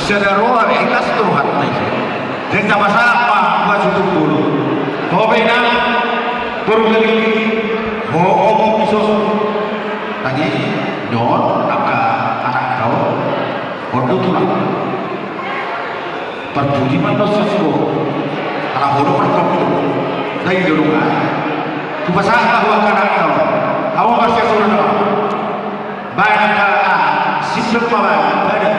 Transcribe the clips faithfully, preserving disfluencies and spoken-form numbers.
Sada roha be, ikhlas do hatana i. Jadi tapasahat ma buat sutung bulu. Ho be inang, boru gari, ho omu ison. Tadi, nyon, angka anak tau, on do tulang. Parpuji ma dohot sosok. Ala ho do parpottu. Dai do dongan. Hupasahat ma ho angka anak tau. Ahu ma sian sura na. Baen angka, ah, sip ma baen, baen.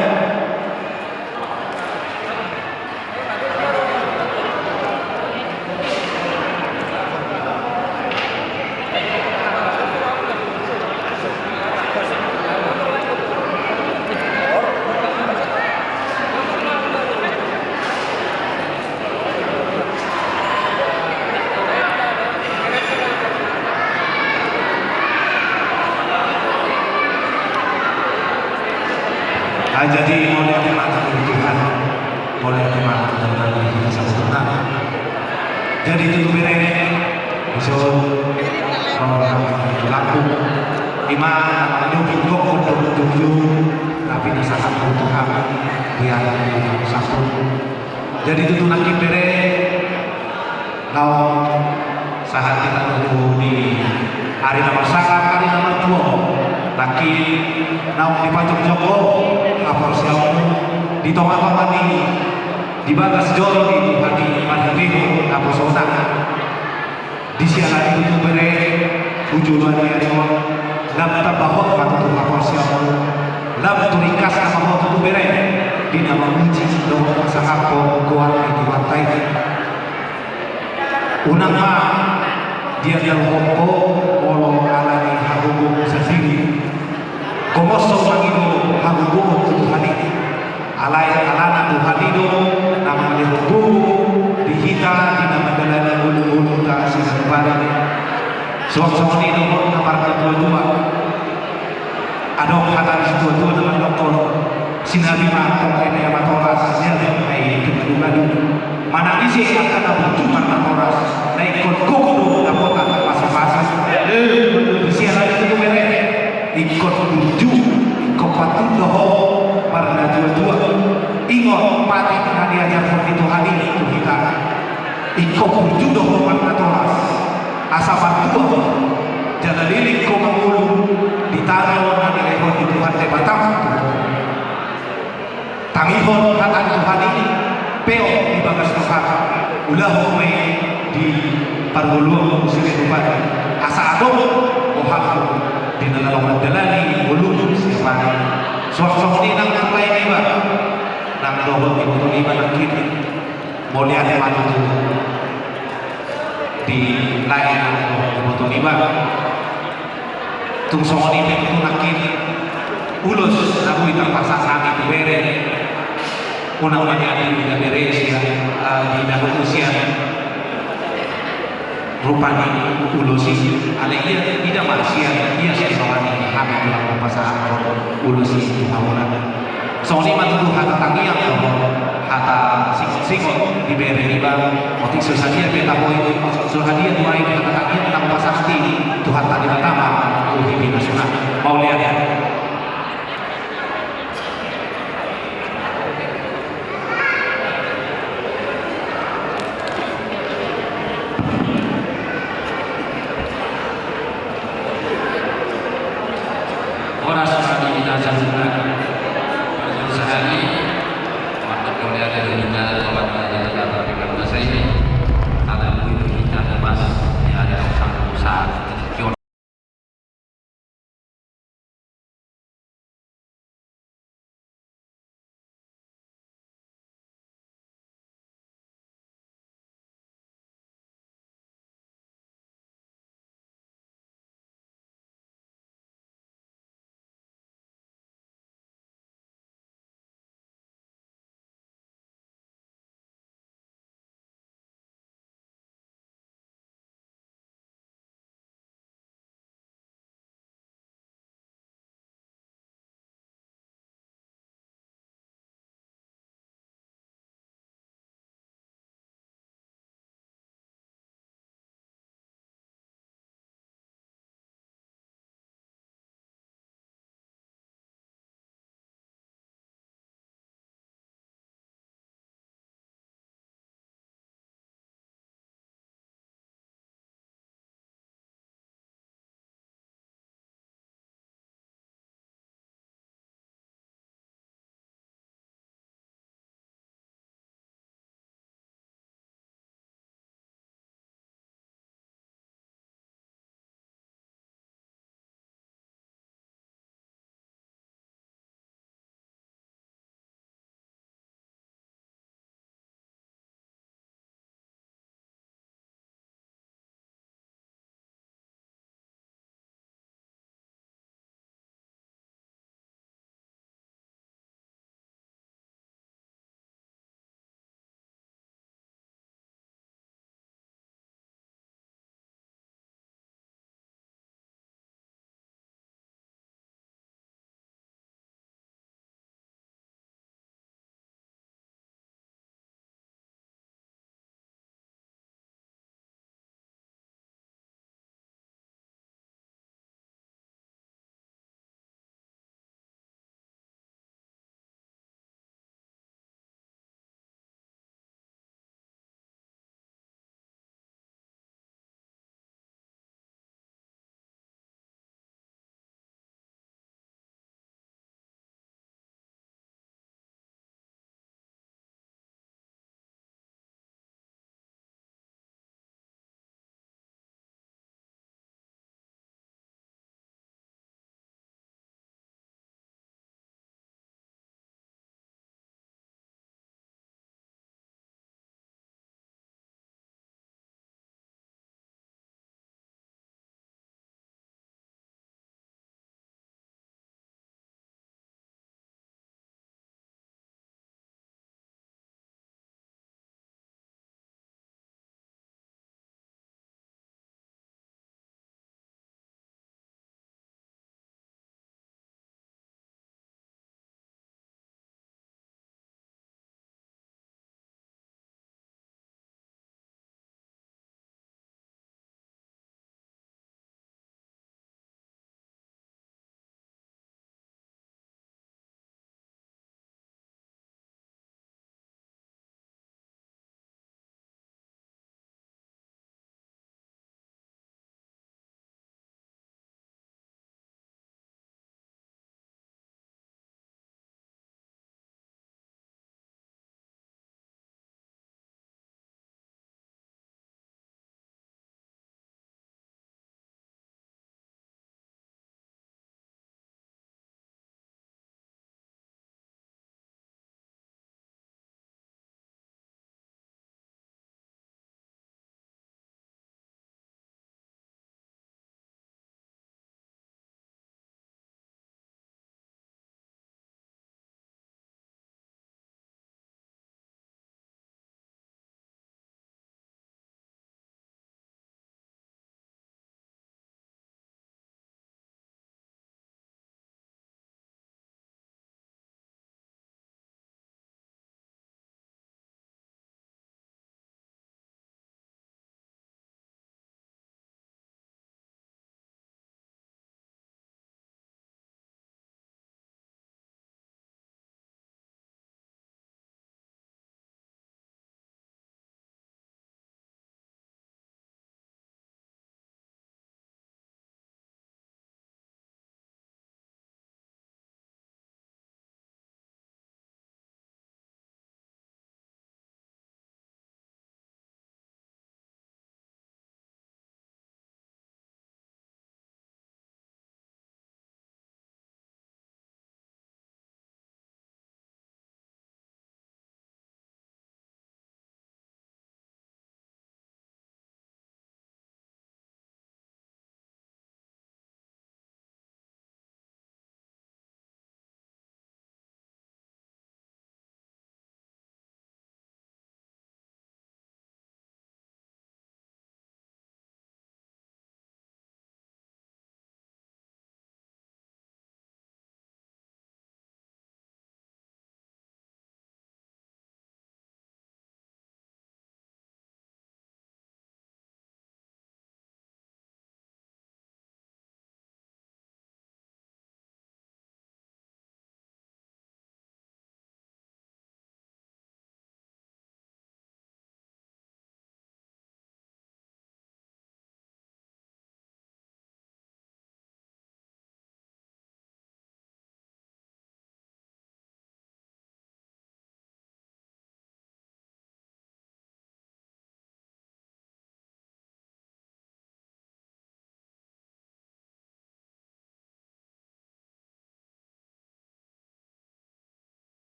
Ah, jadi mauliate ma tu Tuhan, mauliate ma tu Tuhan di hita saluhutna. Jadi tutu bere, iso, oh, laku. Ima, anu, bingkok, kondo, tuju, tapi nasahat tu Tuhan, biar sampun. Jadi tutu nangkin bere, naung sahat hita tutu di ari na marsangap, ari na martua, nangkin naung dipajongjong ho haporseaonmu di tongatonga ni, di bagas joro ni Tuhan i, marhitehon naposona. Di siala ni tutu bere, tu joloan ni ari on, lam tamba hot ma tutu haporseaonmu, lam tu ringkasna ma ho tutu bere, di na mamuji dohot mangasahon goar ni Tuhanta i. Unang ma diandalhon ho molo ala ni hagogoonmu sandiri. Gomos ho mangido hagogoon tu Tuhan i. Alai alana Tuhan i do na mangalehon gogo di hita di na mandalani ngolunta siganup ari. Suang songon i dohot na marnatuatua. Adong hata ni situatua na mandokkon, sinabi ma tong eme ama toras, sinabi ma i tu gadugadu. Manang ise angka na burju marnatoras, na ingkon gogo do dapotan pasupasu. Di siala ni tutu bere, ingkon burju, ingkon patut do ho marnatuatua. Ingot patik na niajarhon ni Tuhan i tu hita. Ingkon burju do ho marnatoras, asa martua ho, jala leleng ho mangolu di tano na nilehon ni Tuhan Debata. Tangihon hata ni Tuhan i, peop di bagas roham, ulahon ma i di parngoluonmu siganup ari, asa adong roham di na laho mandalani ngolum siganup ari. Suang songon i nang tu lae niba, nang dohot iboto niba nangkin. Mauliate ma tutu di lae dohot iboto niba. Tung songon i pe tutu nangkin ulos na boi tarpasahat hami tu bere. Unang ma nian di bere sian, eh, di na boi sian rupa ni ulos i, alai ia ida ma sian ia sian roha ni hami tulang pasahathon ulos i tu hamuna. Songon i ma tutu hata tangiang dohot hata singot-singot di bere niba, otik so sadia pe taboto, so sadia tu ahu hata tangiang na hupasahat i, Tuhanta Debata ma uhi pinasuna. Mauliate. Horas ma di hita saluhutna. Parjolo sahali, mantap kau lihat dari hita, lawan dari hita, tapi kan bahasa ini, ada bui di hita, mas, ya, ada satu usaha.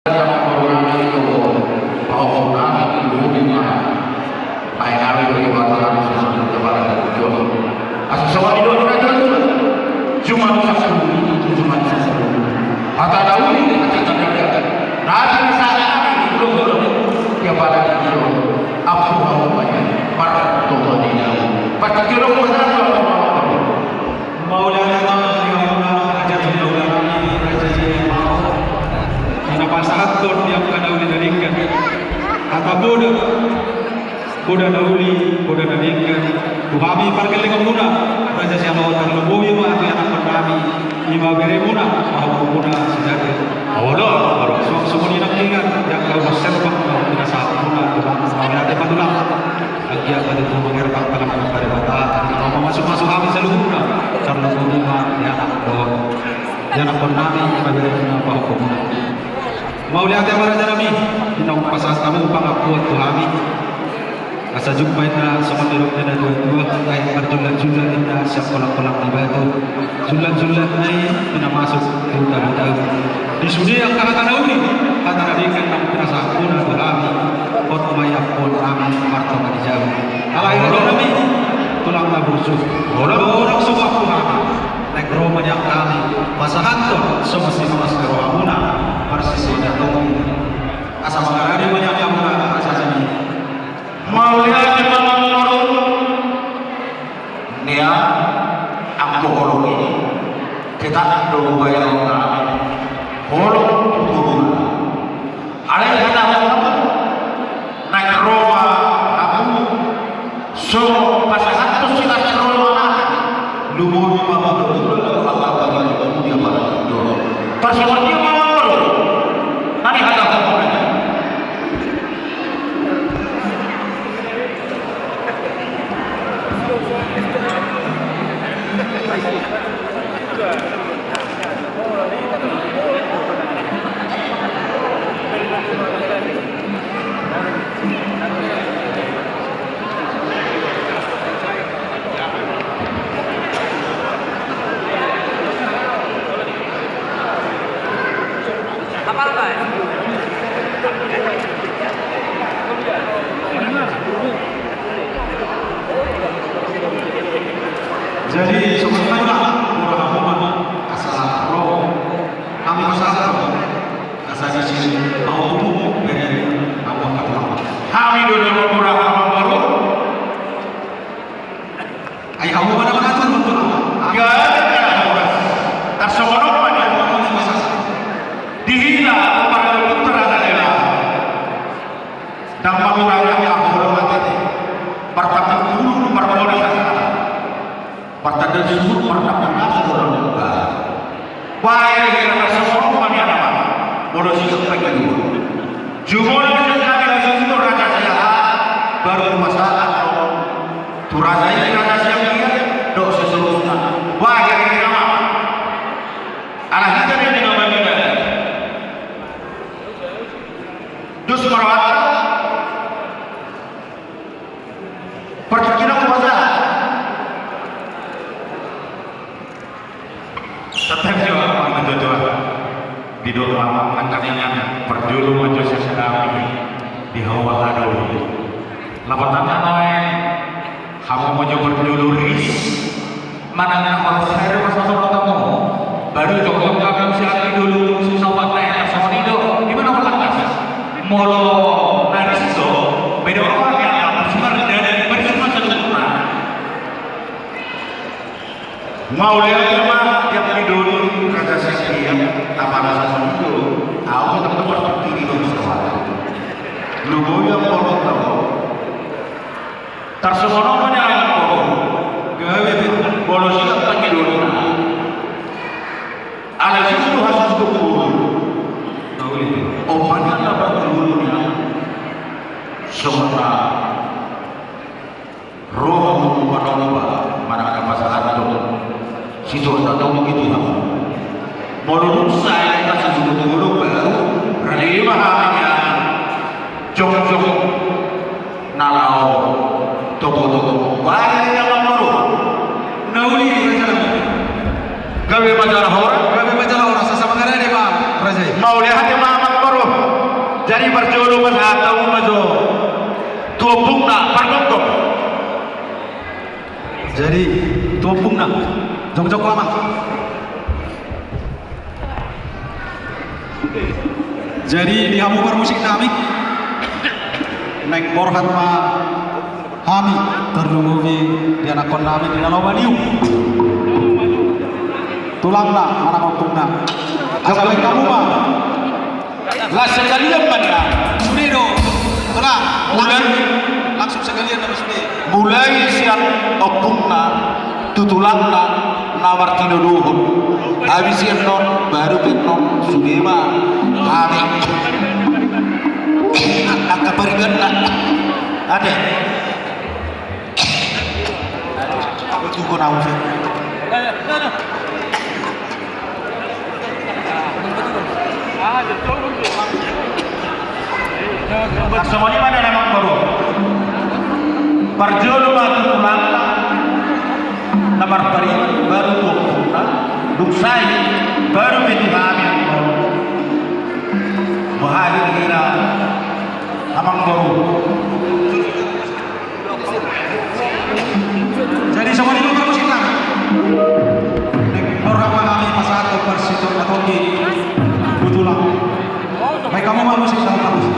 Sian amangboru nami dohot pahompu nami, lumobi ma. Ai nami do Debata nami, sasada do Debata nami. Asa songon i do na tutu. Cuma bisa sambung, cuma bisa sambung. Hata na uli, hata na uli. Nanti di sana nami, belum, belum. Dia pada di dia. Apa mau banyak? Para tua di dia. Pasti kira mau sana, mau. Mauliate ma di hamuna raja ni hulahula nami, raja ni hulahula. Di na pasahathon di angka na uli na denggan. Hata poda, poda na uli, poda na denggan. Tu hami pargellengonmuna, raja sian on, tarlumobi ma tu ianakhon nami, i ma beremuna, pahompumuna si Jago. Olo, olo. Suang songon i nangkiningan, di angka ulos serbang, di na sahat muna, tu hami, mauliate ma tulang. Anggiat ma tutu mangerbang tangan Debata, di na mamasumasu hami saluhutna, tarlumobi ma di anak dohot, di anakhon nami, di na beremuna, pahompumuna. Mauliate ma raja nami, di na pasahat hamu pangampuon tu hami. Asa jumpa inna songon nidok ni na tuatua, ai marjullatjullat inna sian kolangkolang ni batu. Jullatjullatna i pinamasuk tu tabutabu. Di sude angka hata na uli, hata na denggan naung pinasahat muna tu hami, hot ma i ampuon nami martonga ni jabu. Alai raja nami, tulang na burju. Olo. Dorang so mampu hami. Naeng ro ma nian hami pasahathon songon sitangkas ni rohamuna, marsiseda tong. Asa mangarade ma nian hamuna, asa sini. Mauliate ma amangboru. Nian, anggo holong i, tetap do hubaen roha nami. Holong tu boru. Alai hata hamu, naeng ro ma hamu, so pasahathon sitangkas ni roha nami. Lumobi ma hamu tu angka pangilalamu di apala do. Parsongon dia ma amangboru. Nani hata hamu nai. Jadi, songon i ma, mura hamu ma, asa ro, hami pasahathon, asa disi, au tumu, bere, au tumu. Hami do na mura hamu baru. Ai hamu ma na mangatur, mangatur. Gabe na horas. Tarsongon on ma di hamu ma na mangatur. Di hita, para dokter asa dela. Ndang mangurangi angka holong ate. Partambuk bulu, parmoda sasana. Partanda suhut, partanda nasu, partanda. Bae, hira na songon on ma nian amang. Molo sian hami dua. Jumolo sian hami dua, raja sian aha, baru pasahat tu raja i, raja sian dia, dohot seterusna. Bae, hira na amang. Ala hita do na mamina. Dos ma rohanta. Partingkian kuasa. Tetap jo amang na tuatua. Didok amang nangkaningan, parjolo ma jo sian hami di hamu aha do. Lapatanna naeng, hamu ma jo parjolo ris. Manang na horas hera pas masuk rotamu. Baru jokjok kami sian i dulu, si sobat na enak sama nido. Di mana pertangkas? Molo naris do, beda orang yang harus merdana, bersama sempurna. Mauliate ma, yang di dulu, raja sian dia, apa rasa sama nido. Aku tetap berpikir itu, sobat. Lu boya mau tahu. Tarsongon on ma nian amangboru. Gabe, molo sian pangidoanna. Ala situ hasus tu boru. Ombana na pangidoan nian. Songon na roha molo manomba, manang na pasahathon. Situan na tong itu hamu. Molo dung sae na situan tolu baru rade ma hami nian. Jongjong na laho topo-topo. Bae na amangboru. Na uli raja. Gabe ma jala horas. Gabe ma jala horas. Asa mangarade ma raja i. Mauliate ma amangboru. Ompungna, jongjong ma. Jadi di hamu parmusik nami, naeng borhat ma hami, tarlumobi di anakkon nami di na laho manium. Tulangna, anak ompungna. Asa baen hamu ma. Las sekalian ma na. Sude do. Tulang, langsung, langsung sekalian nama sude. Mulai sian ompungna tu tulangna na martinodohon. Habis annon baru pe annon sude ma hami. Angka paribanna. Ate. Aku tuh kau nahu sih. Songon i ma na amangboru. Parjolo ma tu tulangna na marpariban, baru tu ompungna, dung sae baru pe tu hami. Boha hira-hira amangboru. Jadi songon i ma parmusik nami. Borhat ma hami pasahathon parsituak na tonggi tu tulang. Baen hamu ma musik, sama parmusik.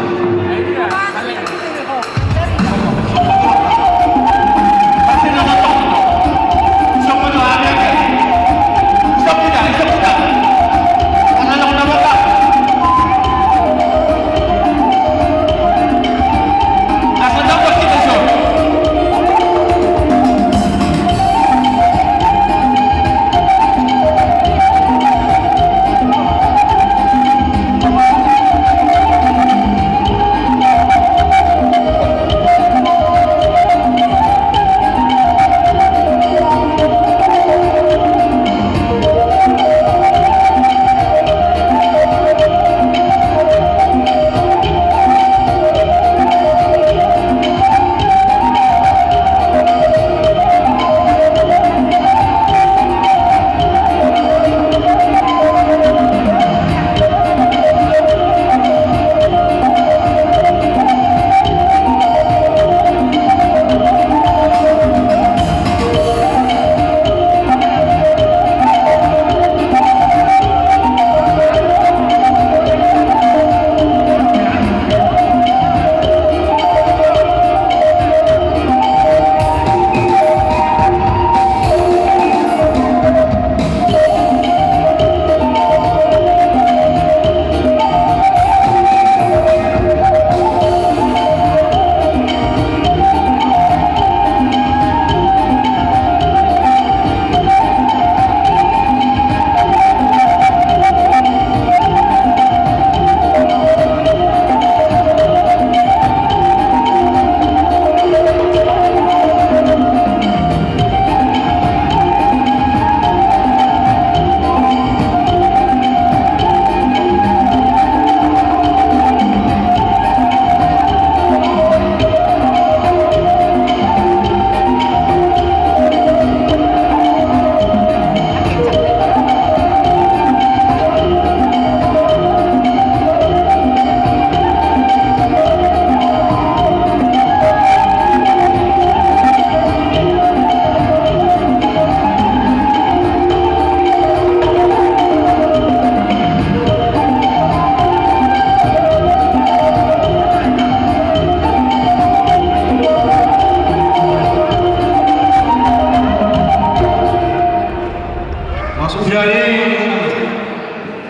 Masuk. Jadi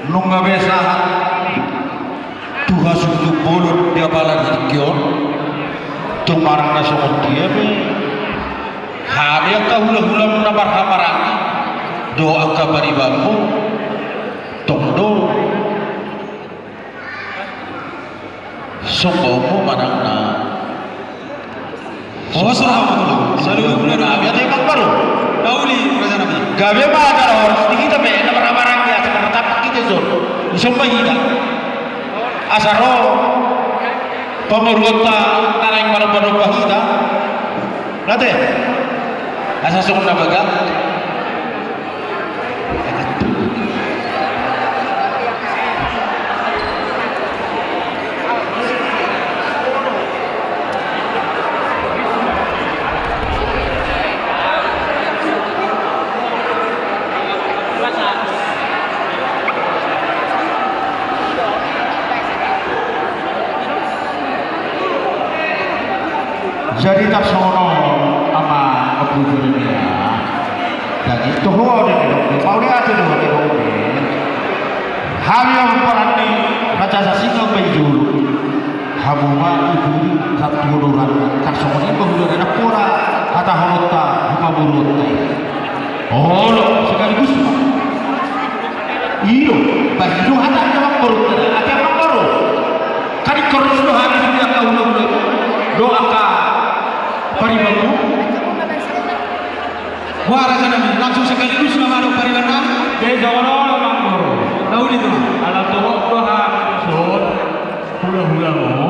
nunga be sahat tu hasuhuton bolon di apala di tingki on, tung manang na songon dia pe hami angka hulahulam na marhahamaranggi dohot angka paribanmu, tong do sombaonmu manang na. Oh, so, saluhutna do. Ate amangboru. Uli, raja nami. Gabe ma jala horas di hita pe na marhahamaranggi asa martampak hita dison. Dison ma hita. Asa ro pamoruonta na naeng manombanomba hita. Ate. Asa songon na bagak. Jadi tarsongon on, Amang Ompu Jeremia. Jadi toho do, didok be, mauliate do, didok be. Hami ma pomparan ni Raja Sasintong Baijolo. Hamu ma ibu ratu Honoran, tarsongon i ma hulahula, ndang pola hatahononta hupaboruonta i. Olo, sekaligus ma. I do, bahen do hata ni amangboru, ate amangboru. Kan ingkon ro do hami sude angka hulahula, dohot angka paribanmu. Boha raja nami, langsung sekaligus nama do pariban nami. Be, songon on amangboru. Na uli tu ma. Ala torop do hami son hulahulamu.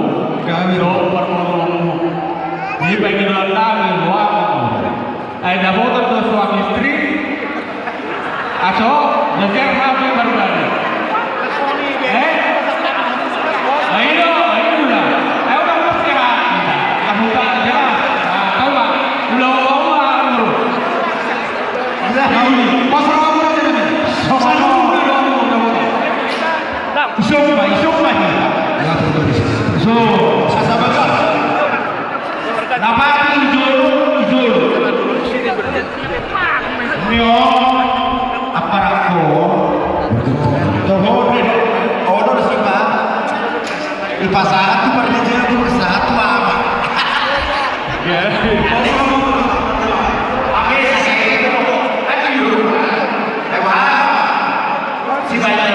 Gabe do parboruonmu. Di pangidoan nami do amangboru. Ai dapotan do suami istri. Aso, jejer hami marbalik. Eh? Ai do, ai do da. Ai unang pasti ha. Amu tak jelas. Ah, tahu tak? Ulang, ulang, ulang, ulang. Ulang, ulang, ulang, ulang. Isuk ma, isuk ma. So, sasabakar. Na pati ijolo, ijolo. Nio, apa rako? Toho, ono do sipa. Ipasahat tu pardijia tu, pasahat tu ama. Ya. Oke, saya kira itu. Kan di rumah. Emang apa? Si banyak.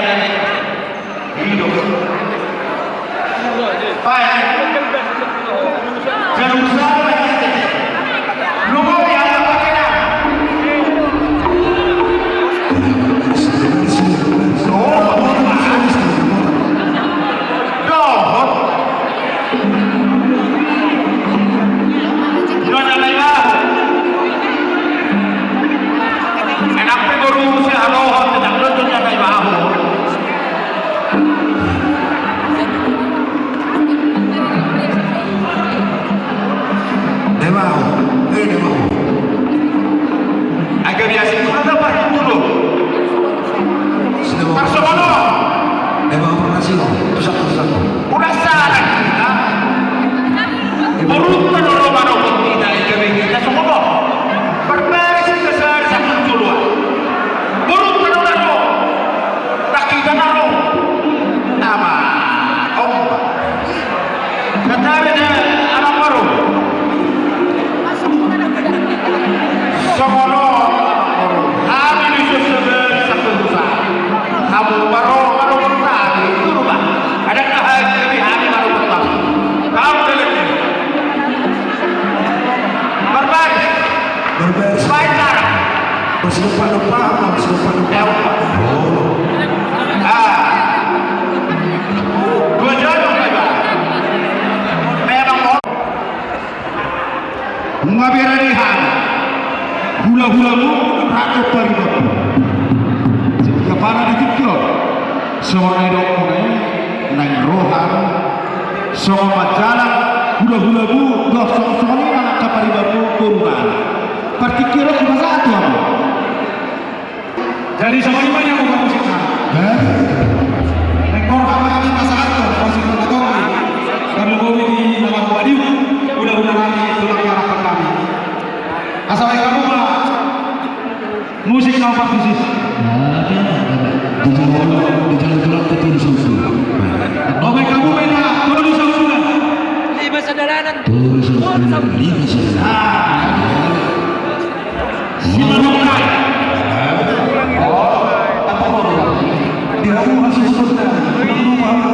Deba ho, eh, deba ho. Ai gabe asing tu na dapat tu lo. Tarsongon on. Deba ho, pernah sih, tu satu, tu satu. Udah salah kita. Borunta do ro manopot hita, i gabe hita songon on. Barbaris hita sehari satu joloan. Borunta do na ro. Dang hita na ro. Nama ompa. Kata beda anak baru. Songon on, hami do dison sabar satu rusa. Hamu baru, baru bertahan, itu rumah. Ada kahal dari hami baru bertahan. Kau dalam ini. Barbaris. Barbaris. Baik, cara. Masih lupa, lupa, masih lupa, lupa. Ya, lupa. Oh. Ah. Dua jam, Pak. Memang mau. Nunga berani hami. Hulahulamu, ratu paribanmu. Jadi, apala di tiktok. Songon na didok muna i, naeng ro hami. Songon manjalang hulahulamu, dohot songon i nang angka paribanmu, boru nami. Partingkian on hupasahat tu hamu. Jadi songon i ma nian, hupamusik ma. Naeng ro hami pasahathon musik na tonggi. Tarlumobi di na laho madiu, hulahula nami, tulang ni harapan nami. Asa baen hamu ma. Musik na opat tusi. Di jalan, di jalan tulang ke tolu saudara. Oke, kamu beda tolu saudara. Lima sadalanan. Tolu saudara, lima sadalanan. Ah. Lima sadalanan. Oh, apa mau? Di rumah susun. Di rumah.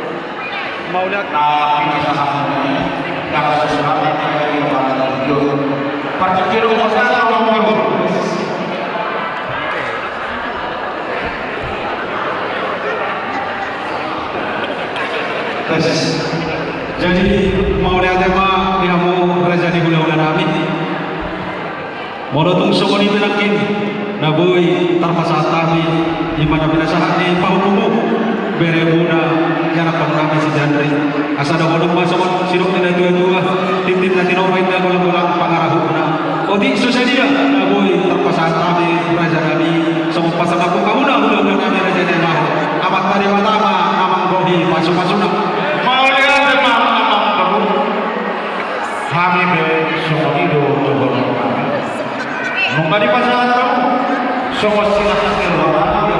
Mauliate. Na pinasahat ni, na so selamat ni, na pinasahat ni. Partingkian, pasahat ma amangboru. Jadi, mauliate ma di hamu raja ni hulahula nami. Molo tung songon i pe nangkin, na boi tarpasahat hami, i ma na pinasahat ni pahompumu, beremuna, ianakhon nami si Jandri. Asa dohonon ma songon sidok ni natuatua, tintin na tinopa inda, golanggolang pangarahutna. Otik so sadia, na boi tarpasahat hami, raja nami, songon pasangaphon hamuna, hulahula nami, raja ni amang. Amanta Debata ma na manggohi pasupasuna. Mauliate ma amangboru. Hami pe songon i do dohonon nami. Nunga dipasahat hamu songon sinasahit ni roha nami,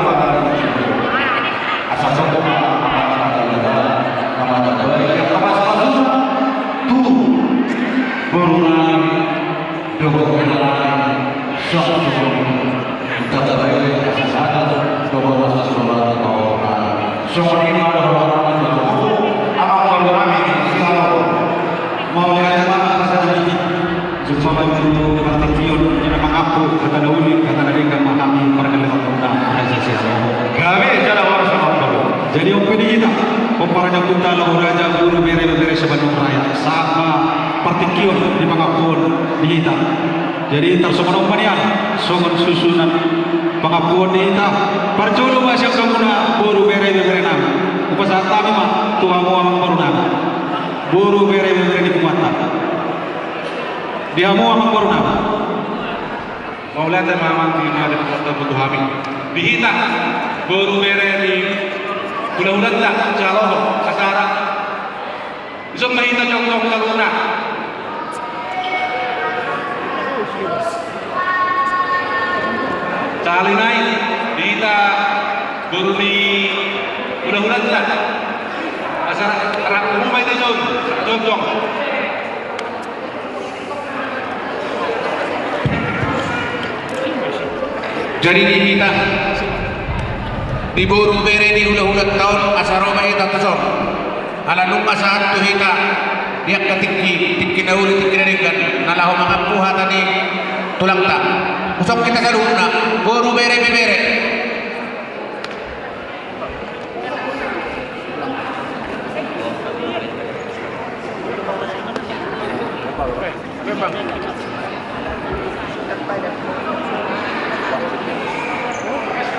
asa songon i ma na manjaga, na manjaga, na manjaga tu boru nami dohot hela nami, songon i. Tangkas ma i, asa sada do, dohot asa songon i ma dohonon nami tu amangboru nami, Sihaloho. Mauliate ma, raja nami. Jumpa ma tu partingkian, di na mangampu, hata na uli, hata na denggan ma hami parhalado muna, raja Sihaloho. Gabe jala horas amangboru. Jadi on pe di hita, pomparan ni ompunta Loho Raja, boru, bere, ibebere, Sabandung Raya. Sahat ma partingkian di pangampuon di hita. Jadi tarsongon on ma nian, songon susunan pangampuon di hita. Parjolo ma sian hamuna boru, bere, ibebere nami. Hupasahat hami ma tu hamu amangboru nami, boru, bere, ibebere ni punguanta. Di hamu amangboru nami. Mauliate ma amang di na di punguanta tu hami. Di hita boru, bere ni hulahulanta Sihaloho, Sahara. Dison ma hita jongjong saluhutna. Sahali nai di hita boru ni hulahulanta. Asa rap hamu ma i dison jongjong. Jadi di hita, di boru, bere ni hulahulanta on, asa ro ma hita tuson. Ala nunga sahat tu hita di angka tingki, tingki na uli, tingki na denggan, na laho mangampu hata ni tulangta. Husongkit hita saluhutna, boru, bere, ibebere.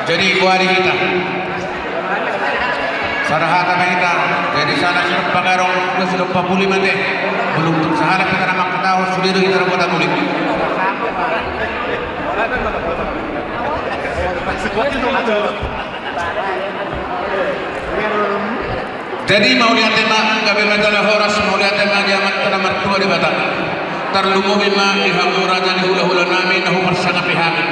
Jadi boha di hita? Sada hata ma hita. Jadi sahala sidok pangarahut, sidok papuli ma ate. Molo tung sahalak hita na mangkatahon, sude do hita na boan uli. Jadi mauliate ma, gabe ma jala horas, mauliate ma di Amanta na martua Debata. Tarlumobi ma di hamu raja ni hulahula nami na huparsangapi hami,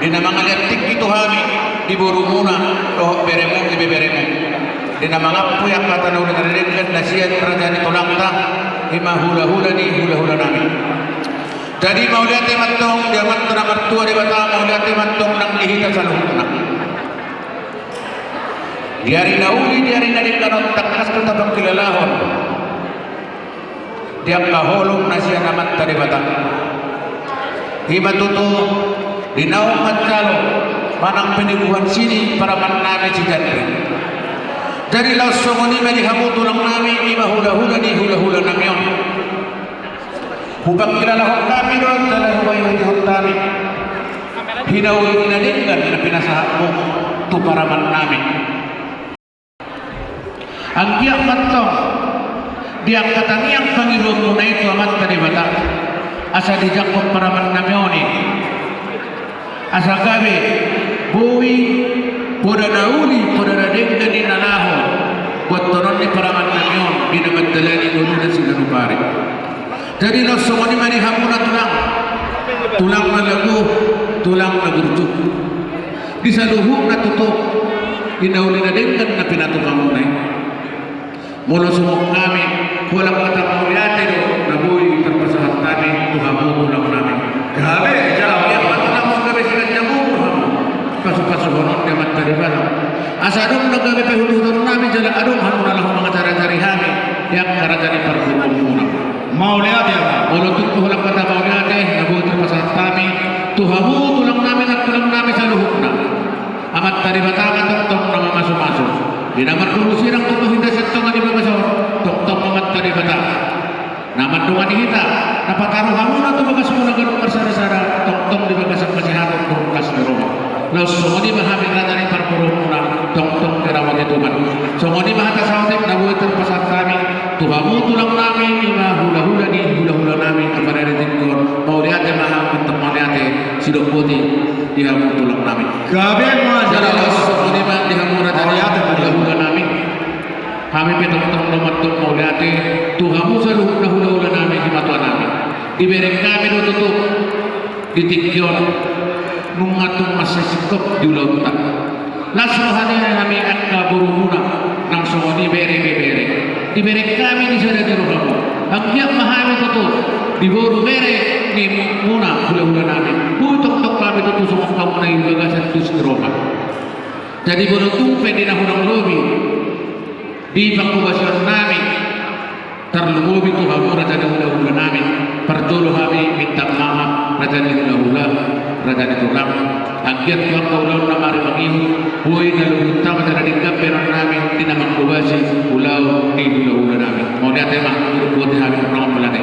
di na mangalean tingki tu hami, di borumuna dohot beremu, ibeberemu, di na mangampu angka hata na uli, na denggan na sian raja ni tulangta, i ma hulahula ni hulahula nami. Jadi mauliate ma antong di Amanta na martua Debata, mauliate ma antong nang di hita saluhutna. Di ari na uli, di ari na denggan on, tangkas do tapangkilalahon di angka holong na sian Amanta Debata. I ma tutu di naung manjalo manang panibuhan sini paraman nami si Jandri. Jadi laos songon i ma di hamu tulang nami, i ma hulahula ni hulahula nami on. Hupangkilalahon hami do jala hubahen hami hinauli na denggan na pinasahatmu tu paraman nami. Anggiat ma antong di angka tangiang pangidoanmuna i tu Amanta Debata, Asa dijangkon paramannami on i. Asa gabe boi poda na uli, poda na denggan i na laho buathonon ni paramannami on di na mandalani ngoluna siganup ari. Jadi laos songon i ma di hamuna tulang, tulang na lagu, tulang na burju. Di saluhutna tutu, di na uli na denggan na pinatupa muna i. Molo songon hami, holan hata mauliate do na boi tarpasahat hami tu hamu tulang nami. Gabe, jala holan hata na mauliate sian jamu hamu. Pasu-pasuhonon di Amanta Debata. Asa adong na gabe paihut-ihutonnami jala adong hamu na laho mangajari-ajari hami di angka raja ni parboruon muna. Mauliate, Amang. Molo tung tu holan hata mauliate na boi tarpasahat hami tu hamu tulang nami, nantulang nami saluhutna. Amanta Debata ma tongtong na mamasu-masu. Di na mardomu sirang tutu hita sian tonga ni bagas on, tongtong ma Amanta Debata na mandongani hita, na pataru hamuna tu bagasmuna ganup marsada-sada, tongtong di bagasan hasehaton dohot las ni roha. Laos songon i ma hami raja ni parboruon muna, tongtong diramoti Tuhan. Songon i ma hata saotik na boi tarpasahat hami tu hamu tulang nami, i ma hula-hula ni hula-hula nami, na paneretingkon, mauliate ma hami, mauliate sidok boti di hamu tulang nami. Gabe ma jala laos songon i ma di hamu raja ni hula-hula nami. Hami pe tongtong do mandok mauliate tu hamu saluhutna hula-hula nami, simatua nami. Dibereng hami do tutu di tingki on nunga tung mansai singkop di ulaonta. Las roha ni hami angka borumuna nang songon i bere pe bere. Dibereng hami di sada ni rohamu. Anggiat ma hami tutu di boru bere ni muna hula-hula nami. Boi tongtong hami tutu songon hamuna i bagasan dos ni roha. Jadi molo tung pe di na hurang lobi di panghobasion nami, tarlumobi tu hamu raja ni hula-hula nami, parjolo hami minta maaf raja ni hula-hula, raja ni tulang. Anggiat tu angka ulaon na mari mangihut, boi na luhut tama jala denggan be roha nami di na manghobasi ulaon ni hula-hula nami. Mauliate ma, turut boti hami, mauliate.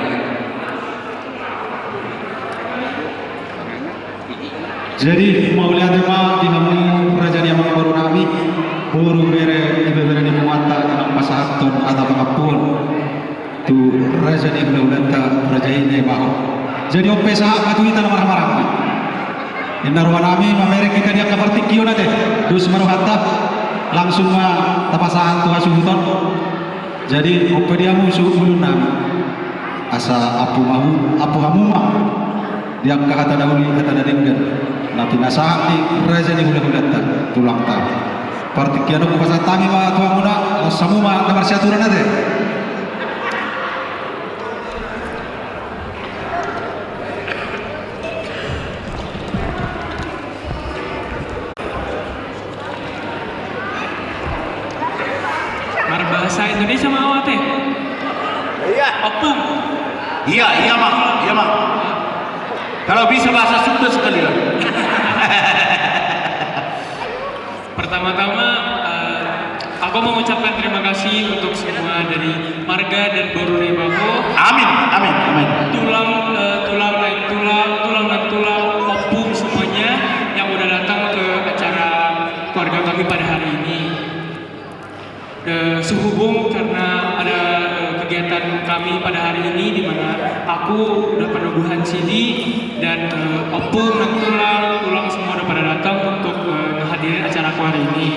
Jadi mauliate ma di hamu raja ni amangboru nami, boru bere, ibebere ni punguanta, na pasahathon hata pangampuon tu raja ni hula-hulanta, raja i na ibaho. Jadi on pe sahat ma tu hita na marhaha-maranggi. Ninna roha nami, mamereng hita di angka partingkian on ate, dos ma rohanta, langsung ma tapasahat tu hasuhuton. Jadi on pe di hamu suhut ngolu nami, asa ampu hamu, ampu hamu ma di angka hata na uli, hata na denggan na pinasahat ni raja ni hula-hulanta, tulangta. Partingkian on hupasahat hami ma tu hamuna, laos hamu ma na marsiaturan ate. Marbahasa Indonesia ma au ate. Iya. Oppung. Iya, iya, Mang. Iya, Mang. Kalau bisa bahasa Sunda sekalian. Pertama-tama, eh, aku mengucapkan terima kasih untuk semua dari marga dan boru na ibaho. Amin, amin, amin. Tulang, eh, tulang, eh, tulang, tulang dan tulang, ompung semuanya yang udah datang ke acara keluarga kami pada hari ini. Eh, sehubung karena ada, eh, kegiatan kami pada hari ini, di mana aku udah penubuhan sidi dan, eh, ompung dan tulang, tulang semua udah pada datang untuk, eh, menghadiri acara aku hari ini.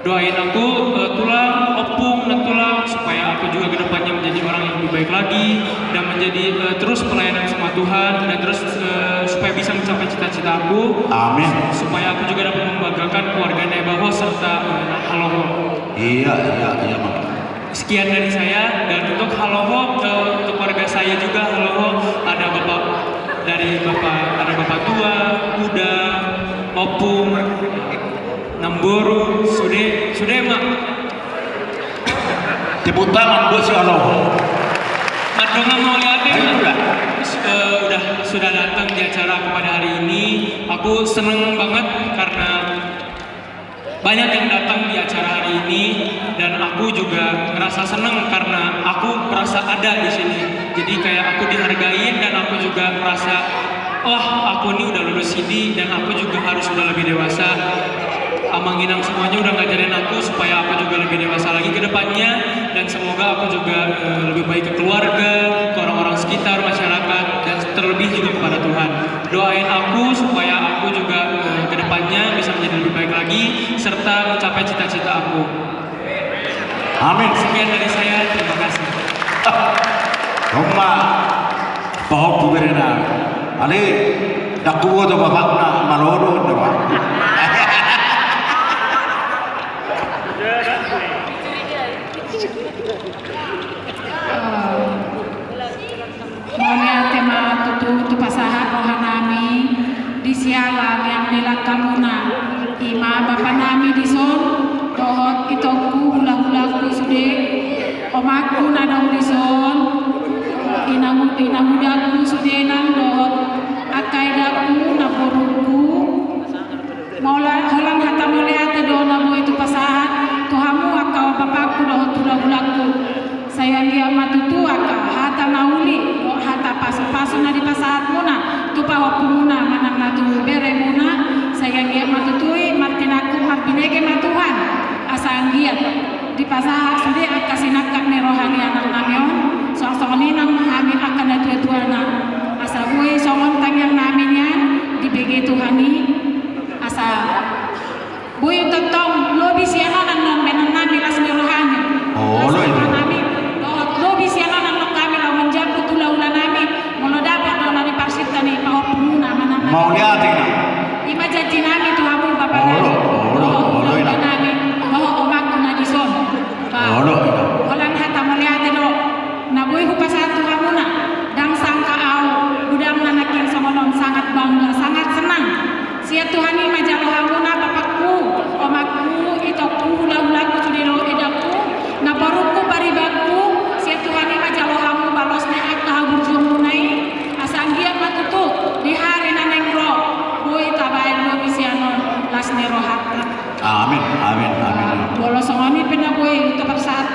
Doain aku, eh, tulang, ompung dan tulang, supaya aku juga ke depannya menjadi orang yang lebih baik lagi dan menjadi, eh, terus pelayanan sama Tuhan dan terus, eh, supaya bisa mencapai cita-cita aku. Amin. Supaya aku juga dapat membanggakan keluarga na ibaho serta, eh, haloho. Iya, iya, iya, Mang. Sekian dari saya, dan untuk haloho, eh, untuk keluarga saya juga, haloho, ada bapak, dari bapak, ada bapak tua, uda, ompung, namboru, sude, sude ma. Tepuk tangan buat si haloho. Mandongan mauliate, ayo, udah. Eh, udah, sudah datang di acara aku pada hari ini. Aku seneng banget karena banyak yang datang di acara hari ini, dan aku juga ngerasa seneng karena aku merasa ada di sini. Jadi kayak aku dihargain dan aku juga merasa, "Wah, aku ini udah lulus sidi dan aku juga harus udah lebih dewasa." Amang inang semuanya udah ngajarin aku supaya aku juga lebih dewasa lagi ke depannya, dan semoga aku juga, eh, lebih baik ke keluarga, ke orang-orang sekitar, masyarakat, dan Terlebih juga kepada Tuhan. Doain aku supaya aku juga, eh, ke depannya bisa menjadi lebih baik lagi serta mencapai cita-cita aku. Amin. Sekian dari saya, terima kasih. Hombar, pahompu berena. Ale, ndang huboto bapakna, malo do, ndang. Mauliate ma tutu tu pasahat rohanami di siala niang ni langkamuna, i ma bapanami dison, dohot itongku, hulahulangku sude, omakku na adong dison, inang, inangudangku sude nang dohot angka edangku, namborungku. Mauliate, holan hata mauliate do na boi hupasahat tu hamu angka bapakku dohot hulahulangku. Sai anggiat ma tutu angka hata na uli dohot hata pasupasu na dipasahatmuna tu pahompumuna manang na tu beremuna, sai anggiat ma tutu i martinanghon marbinege ma Tuhan, asa anggiat dipasahat sude angka sinangkap ni roha ni anaknami on, suang songon i nang hami angka natuatuana, asa boi songon tangiangnami nian dibege Tuhan i. Asa boi tongtong lobi sian on annon bahenonnami las ni rohami. Olo, las ni rohanami. Dohot lobi sian on annon hami laho manjambut hulahulanami. Molo dapot do na niparsinta ni pahompumuna manang na. Mauliate, Inang. I ma janjinami tu hamu, Bapa. Olo, olo, olo, Inang. Dohot omakku na dison. Ba, olo, Inang. Holan hata mauliate do na boi hupasahat tu hamuna. Ndang sangka ahu, godang na nangkin songon on, sangat bangga, sangat senang. Sian Tuhan i ma jalo hamuna, bapakku, omakku, itongku, hulahulangku sude dohot edangku, namborungku, paribanku, sian Tuhan i ma jalo hamu balos ni angka haburjuonmuna i, asa anggiat ma tutu di hali na naeng ro boi tabaen lobi sian on las ni rohanta. Amin, amin, amin. Molo songon i pe na boi taparsahat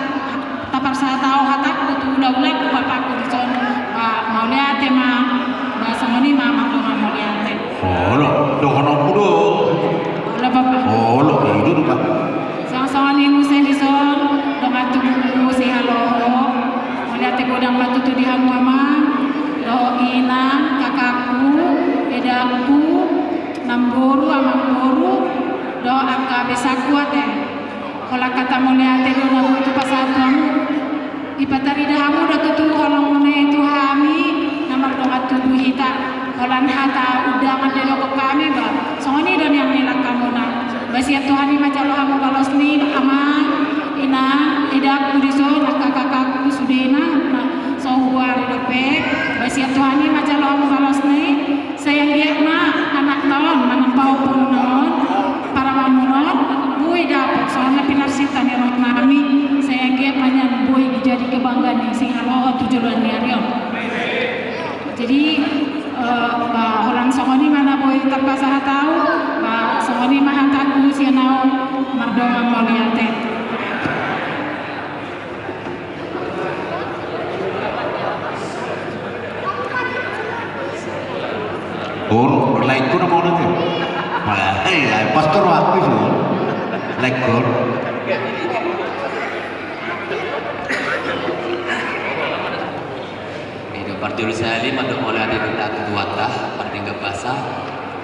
Taparsahat ahu hatangku tu hulahulangku, bapakku dison, ba, mauliate ma, ba, songon i ma, mardongan mauliate. Olo, dohononku do. Olo, Bapa. Olo, i do, Bapa. Songon i muse dison, dongan tubungku sihaloho. Mauliate godang ma tutu di hamu, Amang dohot Inang, kakakku, edangku, namboru, amangboru, dohot angka besakku ate. Holan hata mauliate do na boi hupasahat tu hamu. Dipatarida hamu do tutu holongmuna i tu hami na mardongan tubu hita. Holan hata undangan do didokhon hami, ba, songon i do nian ni langkamuna. Ba sian Tuhan i ma jalo hamu balos ni, Amang, Inang, edangku dison, angka kakakku sude na, na so huboan dope. Ba sian Tuhan i ma jalo hamu balos ni. Sai anggiat ma anakna on manang pahompumuna on, parumaenmuna on, boi dapot songon na pinarsinta ni rohanami. Sai anggiat ma nian boi jadi kebanggaan ni sihaloho tu joloan ni ari on. Jadi, eh, ba, holan songon i ma na boi tapasahat ahu, ba, songon i ma hatangku sian ahu, mardongan mauliate. Olo, laengku nama olo tu. Wah, eh, pastor aku itu. Laengku. Ido parjolo sahali mandok mauliate tu Tuhanta, pardenggan basa.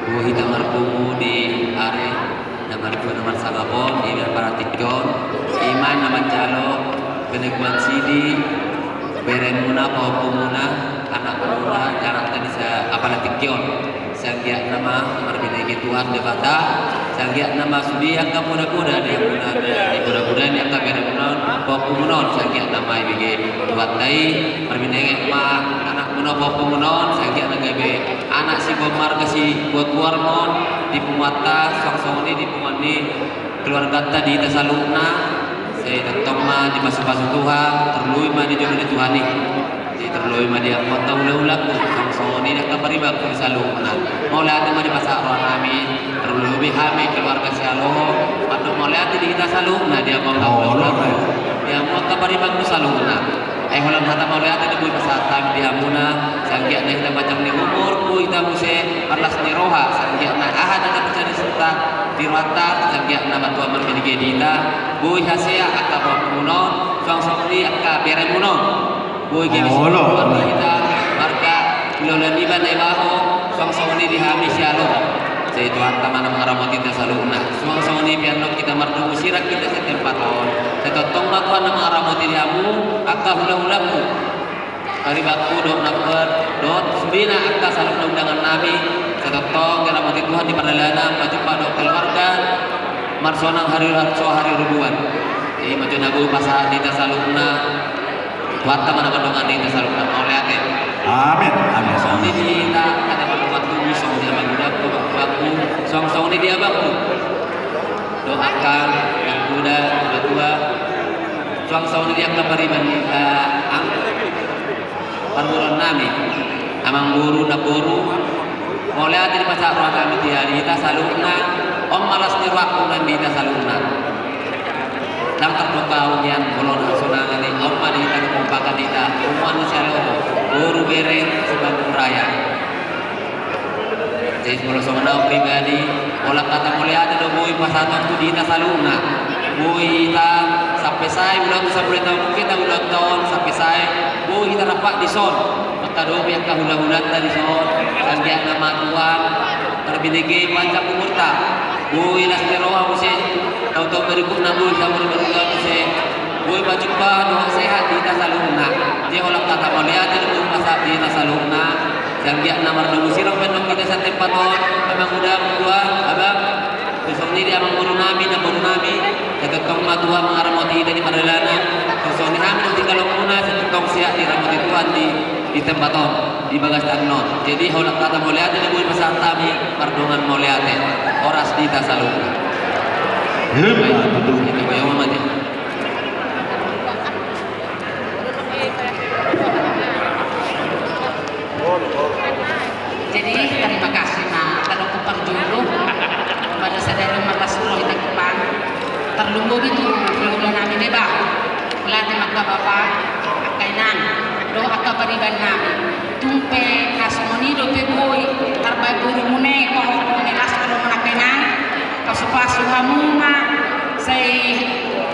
Boi hita marpungu di ari na martua na marsangap on, i ma partingkian on, i ma na manjalo penegman sidi, beremuna, pahompumuna, anakmuna, jarakta di sa-, apala tingki on. Sai anggiat nama marbinege Tuhan Debata, sai anggiat nama sude angka poda-poda di hamuna, di poda-poda ni angka beremuna on, pahompumuna on, sai anggiat nama ibege Tuhanta i, marbinege ma anakmuna, pahompumuna on, sai anggiat na gabe anak siboan marga siboan goar ma on di punguanta, suang songon i di punguan ni keluarganta di hita saluhutna, sai tongtong ma dipasu-pasu Tuhan, tarlumobi ma di jolo ni Tuhan i. Jadi tarlumobi ma di amanta, hulahulangku, suang songon i di angka paribanku saluhutna. Mauliate ma dipasahat rohanami, tarlumobi hami keluarga sihaloho, mandok mauliate di hita saluhutna, di amanta, hulahulangku, di amanta, paribanku saluhutna. Ai holan hata mauliate do boi pasahat hami di hamuna, sai anggiat na hita panjang ni umur, boi hita muse marlas ni roha, sai anggiat na aha na terjadi serta di rohanta, sai anggiat nama Tuhan marbinege di hita, boi hasea angka pahompumuna on, suang songon i angka beremuna on. Boi gabe siboan goar ma hita, marga Lola niba na ibaho, suang songon i di hami sialoho. Sai Tuhanta ma na mangaramoti hita saluhutna. Suang songon i pe annon hita mardomu sirang hita satempat on. Sai tongtong ma Tuhan na mangaramoti di hamu angka hulahulamu, paribanku dohot na per dohot sudena angka saluhutna undangan nami. Sai tongtong diramoti Tuhan di pardalanan, pajumpa dohot keluarga, marsonang hari, hari, so hari rubuan. Jadi ma jo na boi pasahat di hita saluhutna. Tuhanta ma na mandongani hita saluhutna. Mauliate. Amin. Amin. Songon i di hita, hata mardongan tubu, songon i di amangudangku, amangudangku, suang songon i di abangku dohot angka, amangkuda, tua-tua, suang songon i di angka pariban ni, eh, ang-, parboruon nami, amangboru, namboru. Mauliate dipasahat roha nami di hita saluhutna. On ma las ni rohangku nang di hita saluhutna. Ndang tardokon nian bolon hasonangan i, on ma di hita, kompakan hita, omuan ni sialoho, boru, bere, Sibandung Raya. Jadi molo songon au pribadi, holan hata mauliate do boi pasahatonku di hita saluhutna. Boi hita sampe sae ulaon, sampulu taon hita ulaonta on, sampe sae boi hita rap dison. Mangkadopi angka hulahulanta dison, sai anggiat ma Tuhan marbinege panjang umurta. Boi las ni roha muse, taon-taon berikutna boi hita marboru ulaon muse. Boi pajumpa dohot sehat di hita saluhutna. Jadi holan hata mauliate do boi pasahat di hita saluhutna. Sai anggiat na mardomu sirang pe annon hita satempat on, amangudangku, tua, abang. Songon i di amangboru nami, namboru nami. Sai tongtong ma Tuhan mangaramoti hita di pardalanan. Songon i hami na tinggal, amangboru nami, sai tongtong sehat diramoti Tuhan di, di tempat on, di bagas taon on. Jadi holan hata mauliate do boi pasahat hami, mardongan mauliate. Horas di hita saluhutna. Baik, hita goyang ma, Mama, ya. Jadi, terima kasih ma tadok tu parjolo. Pada sadari on marlas ni roha hita tu Tuhan. Tarlumobi tu hulahula nami na ibaho. Mauliate ma angka bapa, angka inang, dohot angka pariban nami. Tung pe na songon i dope boi tarbaen borumuna i, boru, mauliate ma angka inang. Pasu-pasu hamu ma, sai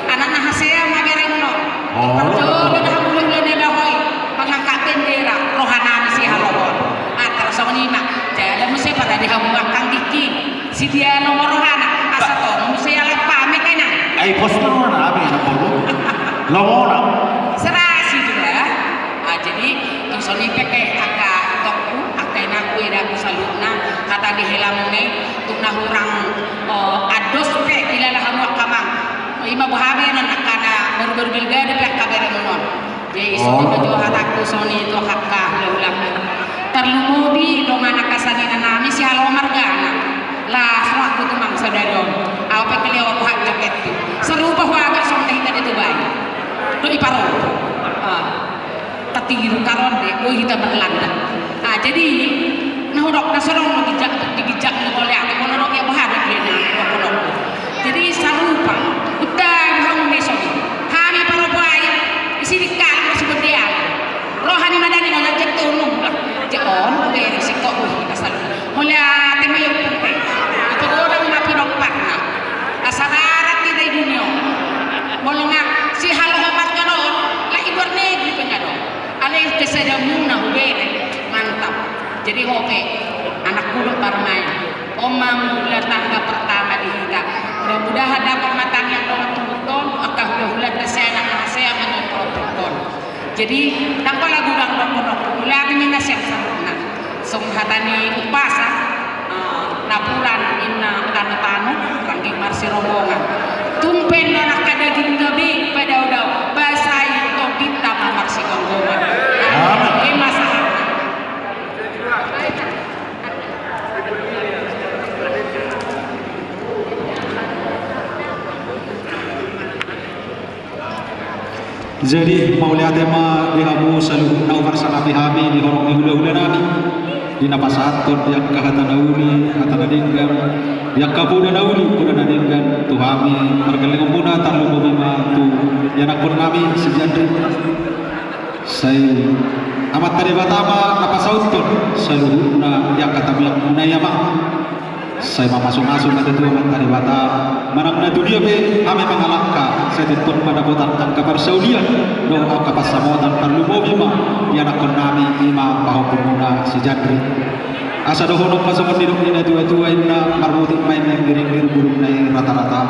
anak na hasea ma berengmu on. Oh. Parjolo do hamu hulahula na ibaho i mangangkat bendera roha nami sihaholongon. Ah, terus songon i ma. Jala muse parade hamu angka anggingki. Sidia lomo rohana, asa tong muse alap pame kena. Ai, pos tu rohana, abe, na polo. Lomona. Serasi juga. Ah, jadi, tung songon i pe angka itongku, angka inangku, edaku saluhutna, hata di helamuna i, tung na hurang, oh, andos pe, ilala hamu angka amang. Ima boha be non angka na baru-baru pilkada pe angka berengmu on. Jadi, songon i ma jo hatangku songon i tu angka hulahula. Tarlumobi dongan angka sangina nami sihaloho margana. Las rohangku tu amang sadari on. Au pe kali au boha jaketku. Sarupa huaga songon na hita di Tuban. Dok i paro. Ah. Tatiru karon de, boi hita marlanda. Ah, jadi, na hudok na so adong do ginjang, di ginjang ni mauliate, molo adong ia boha do dia na, na hudok. Jadi, sarupa, uda, hamu meso ni. Hami paro boha i, isi di kalu, isi di dia. Roha ni madani, na jat tu nung, lah. Jat on, oke, isi kok, boi hita salu. Mauliate ma i ompung pe. Ipagodang ma pinompakna. Asa rarat hita di dunia on. Molo nga sihaloho marga on, lah i luar negeri pe nga adong. Alai kesedaanmuna hubege. Mantap. Jadi ho pe, anakku dohot parumaen. On ma mula tangga pertama di hita. Mudah-mudahan dapot ma tangiang dongan tubuhon, angka hulahulanta sai anak na hasea ma dongan tubuhon. Jadi, ndang pola godang dohonon, mauliate ma i na sian saluhutna. Songon hata ni umpasa, eh, napuran ninna tano-tano, rangging marsirombongan. Tung pe annon angka daging gabe padao-dao, ba sai tombinta ma marsigomgoman. Amin. Ima sahatna. Jadi, mauliate ma di hamu saluhutna, huparsangapi hami di horong ni hulahula nami, di na pasahathon di angka hata na uli, hata na denggan, di angka poda na uli, poda na denggan, tu hami margellengmuna, tarlumobi ma tu ianakhon nami si Jandri. Sai Amanta Debata ma na pasauthon saluhutna di angka tangiangmuna i, Amang. Sai mamasumasu ma tutu Amanta Debata, manang na tudia pe hami mangalangka, sai tongtong ma dapotan angka parsaulian dohot angka pansamotan, tarlumobi ma di anakkonnami, i ma pahompumuna si Jandri. Asa dohonon ma songon nidok ni natuatua, inna, marmutik ma inna inggiringgir, bulungna i ratarata.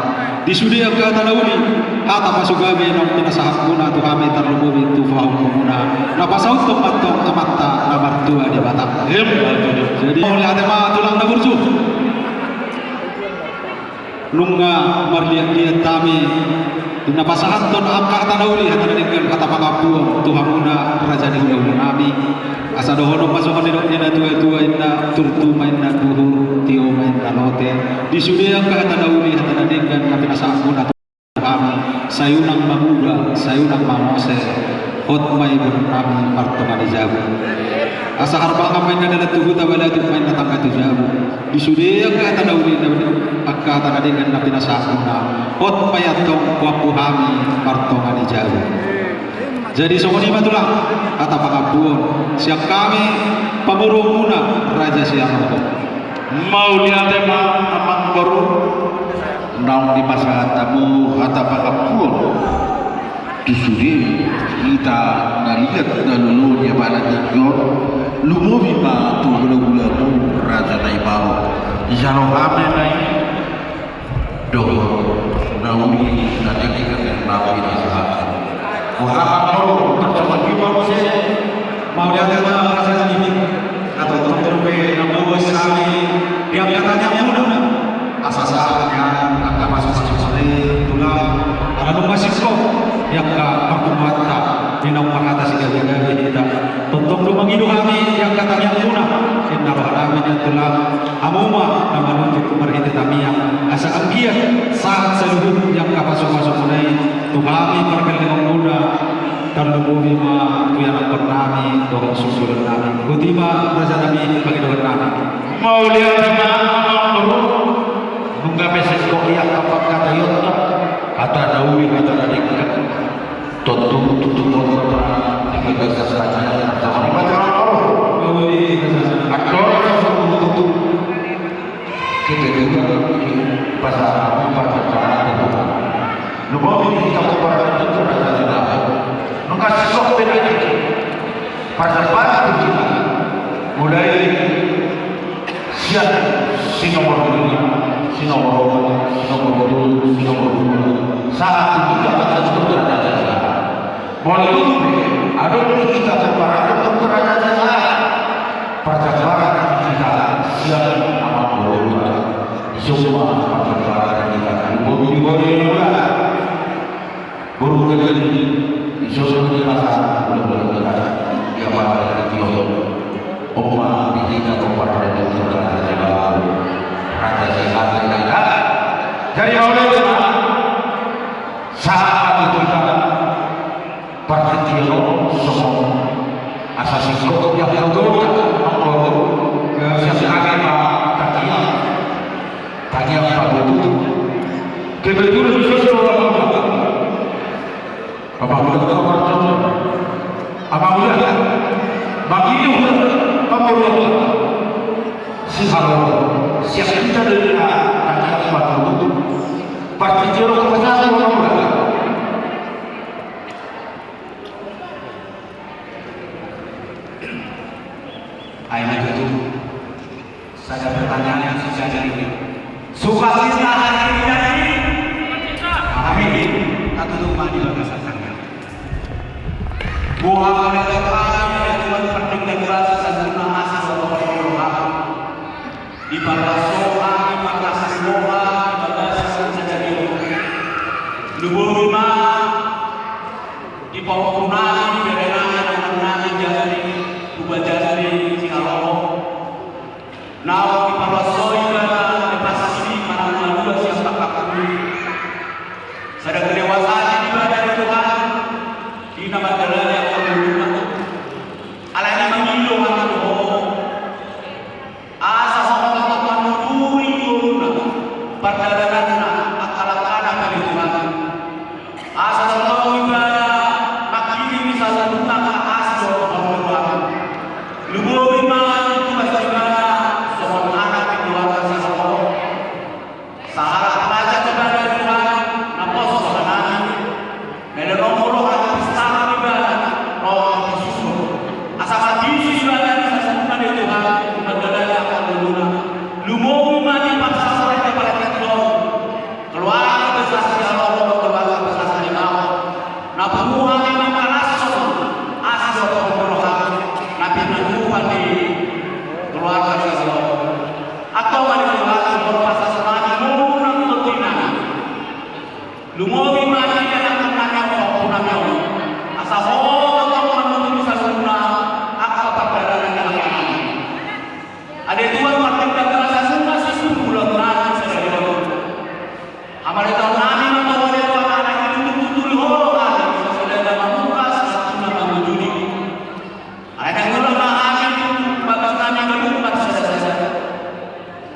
Di sude angka hata na uli, hata pasugabe naung pinasahatmuna tu hami, tarlumobi tu pahompumuna, na pasauthon ma antong Amanta na martua Debata. Jadi mauliate ma tulang na burju. Nunga marliatliat hami di na pasahathon angka hata na uli, hata na denggan, hata pangampuon tu hamuna raja ni hulahulami. Asa dohonon ma songon nidok ni natuatua, inna, turtu ma inna duhur, tio ma inna lote. Di sude angka hata na uli, hata na denggan na pinasahatmuna tu hami, sai unang mamuda, sai unang mamose, hot ma i boanonnami martonga ni jabu. Asa harbangan ma inna dalan tu huta, balatuk ma inna tangga tu jabu. Di sude angka hata na uli, angka hata na denggan na pinasahatmuna, hot ma i antong huampu hami martonga ni jabu. Jadi songon i ma tulang, hata pangampuon sian hami pamoruonmuna Raja Siahaan. Mauliate ma amangboru. Naung dipasahat hamu hata pangampuon tu sude hita na liat na lolo di abana tingki on, lumobi ma tu hulahulamu Raja Naimau. Jalo hami na i dohot na uli na denggan na pinasahat. Boha ma amangboru, tarsongon i ma muse. Mauliate ma raja nami. Na tongtong dope na mamboan hami di angka tangiangmuna. Asa sahat nian angka pasupasu i tulang, ala nunga singkop di angka parpunguanta di naung marhata sigabegabe hita. Tongtong do mangido hami di angka tangiangmuna, inna rohanami nian tulang. Hamu ma na manuntut marhite tangiang, asa anggiat sahat saluhut di angka pasupasumuna i tu hami pargellengonmuna, tarlumobi ma tu ianakkonnami dohot sungkulonnami. Boti ma raja nami pangidoannami. Mauliate ma amangboru. Nunga pe singkop i angka pangkataionta, hata na uli hata na denggan. Tontu tutu tontu di bagasan tangiang, sama di mata amangboru. Andorang tutu. Kita juga pasahat, pasahat, pasahat. Lumobi di hita tu paradaton tu raja nami. Nunga singkop pe na i. Pasahat tu hita. Mulai sian si nomor lima, si nomor opat, si nomor tolu, si nomor ualu, sahat tu hita pasahat tu raja nami. Molo pe adong di hita tu paradaton tu raja nami, pasahat tu hita sian amangboru. Di sombong pasahat tu hita. Boru, boru, boru. Boru, boru, boru. Di sombong pasahat tu boru, boru, boru. Ia pada di tio. Oma di hita tu paradaton tu raja nami. Raja Siahaan. Jadi mauliate ma. Sahat tu hita. Partingkian on songon asa singkop di angka ulaonta, amangboru. Sian hami ma tangiang, tangiang patutu. Kebetulan di son do amang uda. Amang uda, amang uda. Mangido hami pamoruon. Sian hami, sian hita do tangiang patutu. Partingkian on pasahat, amang uda. Ai na tutu. Sada pertanyaan yang sisa jadi. Sukacita hari ini jadi. Amin. Tatutup ma di bagasan tangiang. Boha ma na tabaen, ya Tuhan, pardenggan basa, saluhutna asi dohot pangoloi. Diparlas Ho, diparlas Ho di bagasan sadari on. Lumobi ma di pahompunami, berenami, donganmi Jandri, Tuba Jandri Sihaloho. Naung diparlas Ho ibana, dipasidi manang malua sian pangkapuli. Sada kedewasaan di ibana, ya Tuhan, di na mandalani angka ngoluna. Alani i mangido hami tu Ho. Asa Ho ma manuturi ngoluna, pardalananna, angka langkana, ale Tuhan. Asa songon i ibana manghirim saluhutna angka asi dohot pangoloi. Lumobi ma tu ibana songon Ale Tuhan, marhite bagasan na sisunggulan nami sadari on, hamaritaon nami ma tu ale Tuhan, anak i tuturi Ho do hami, asa sada na mamungka sahat tu na mangujungi. Alai ndang olo ma hami tu bagas nami ganup marsadasada.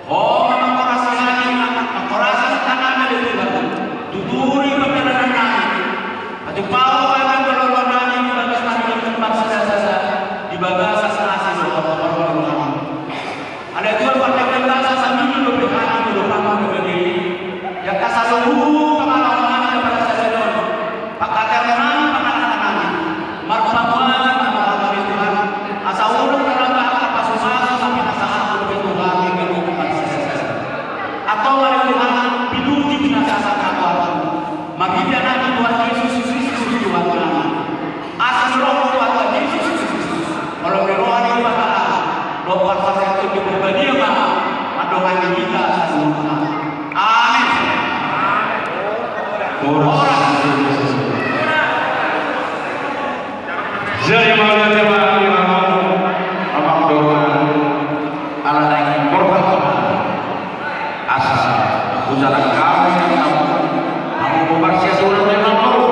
Ho ma manghorasi hami, manghorasi hami ale Tuhan. Tuturi pardalanan nami. Patupa Ho hami, paloas Ho hami di bagas nami ganup marsadasada, di bagasan asi dohot holong ni rohaM. Ale Tuhan, marhite bagasan na sisunggulan nami tu rohaM na badia i, di angka saluhut pangalaho nami na marsadasada on, panghataion nami, pangalahon nami, marpamuali ma rohaM ale Tuhan, asa unang tarlambat angka pasupasu na pinasahatMu dope tu hami ganup marsadasada. Antong ale Tuhan, pinuji, pinasahat ma rohaM marhite Anakmu Tuhan Jesus Kristus Tuhannami. Asi ni roha ni Tuhanta Jesus Kristus, holong ni roha ni Debata, dohot parsahiton ni Tondi Parbadia ma mandongani hita saluhutna. Amen. Horas. Jadi mauliate ma di rohamu, amang dohot inang, ala naeng borhat asa hujalang hamu, hamu, hamu bobar sian tulang memang mau.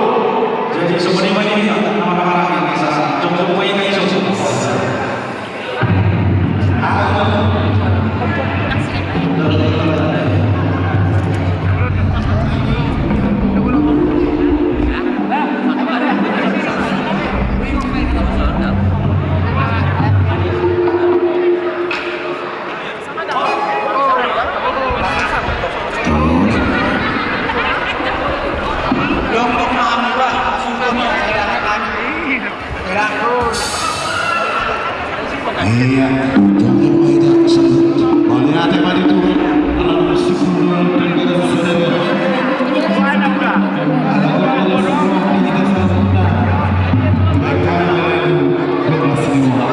Jadi songon i ma i, nama nama lagi kisah jongjong ma i na iso. Iya, tunggu aja, sambut. Mauliate ma di Tuhan. Ala sipul doang dari kita saudara. Ala gua, ala semua di kita saudara. Mereka, mereka, mereka semua.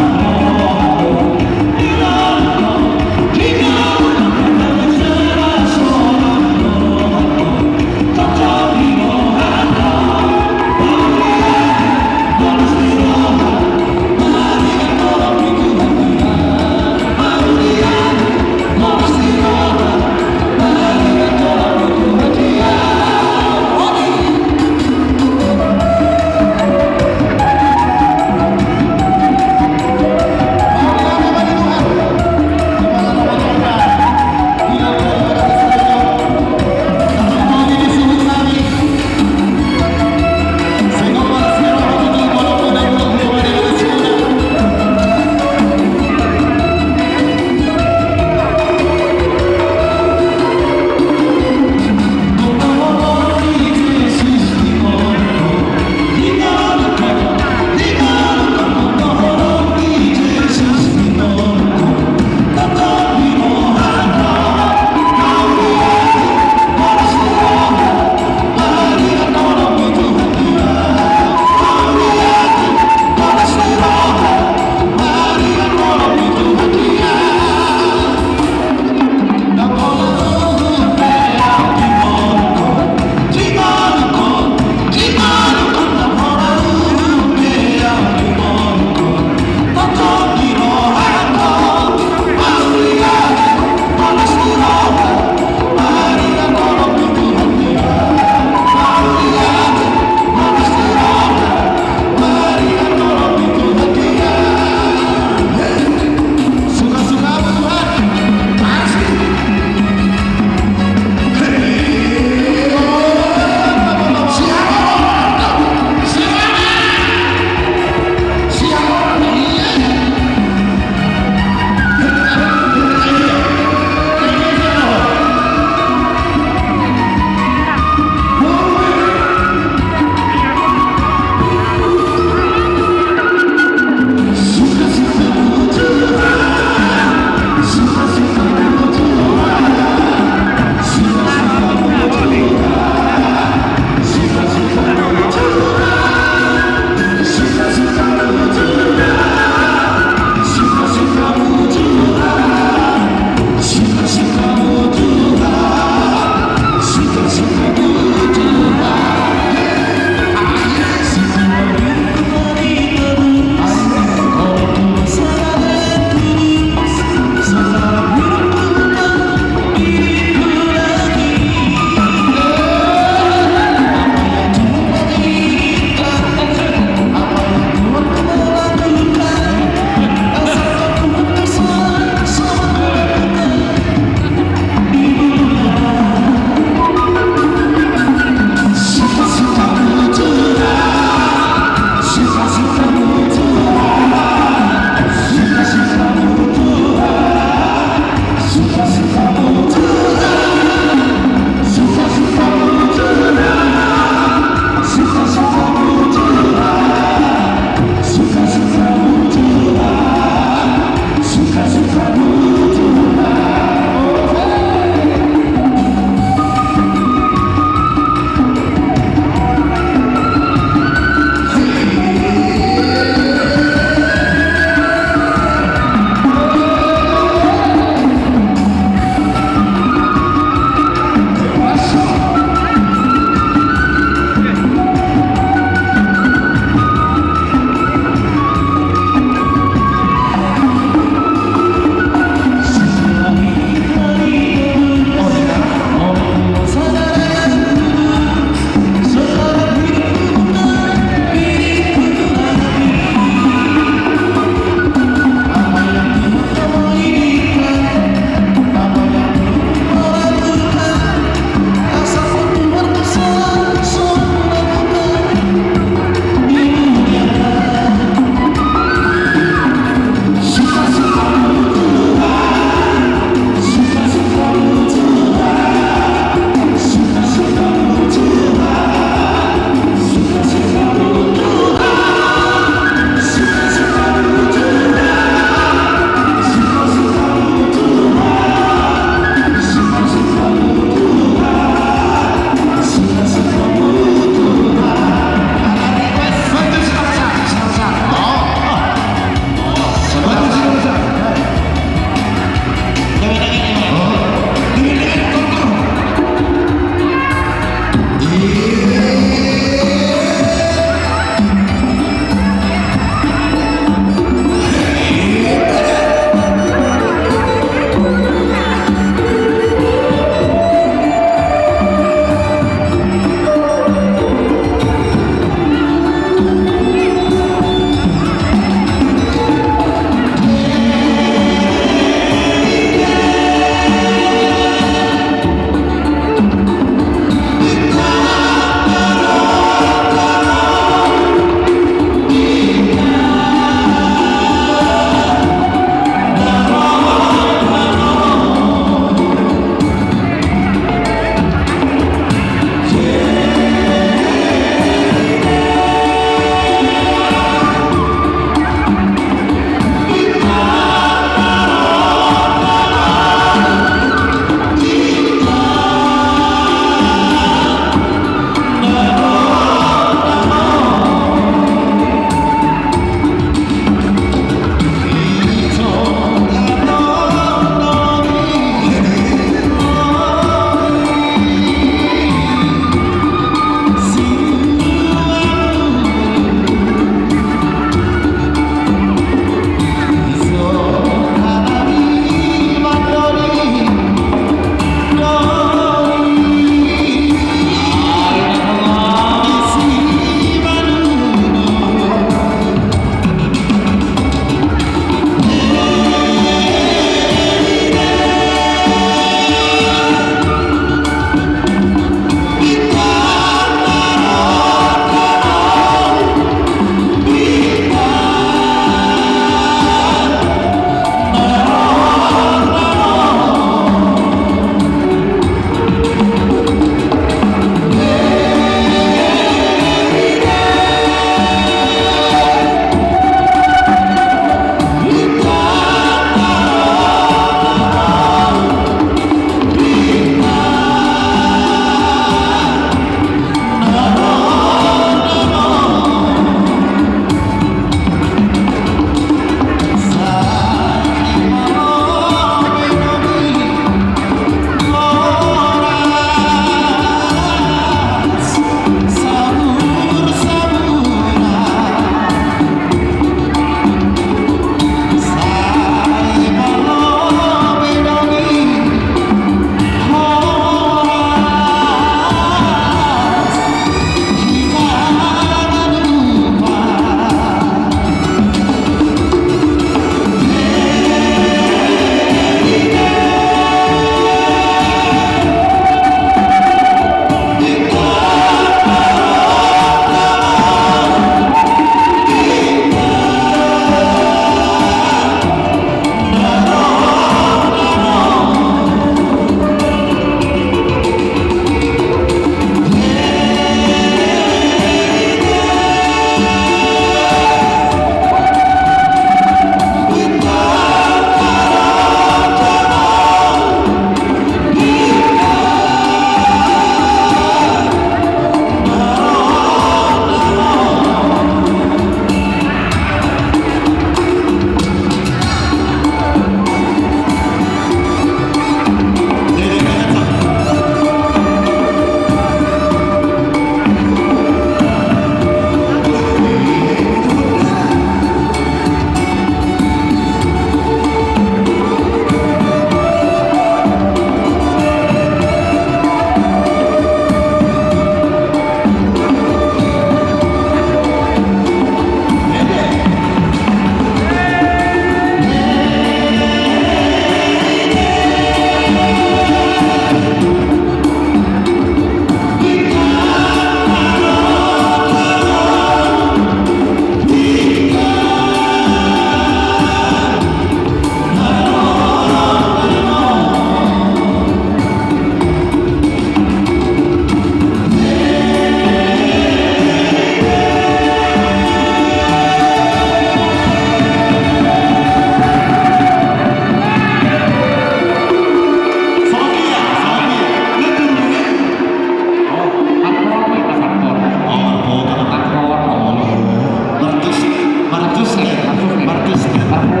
Marcus, Marcus, Marcus.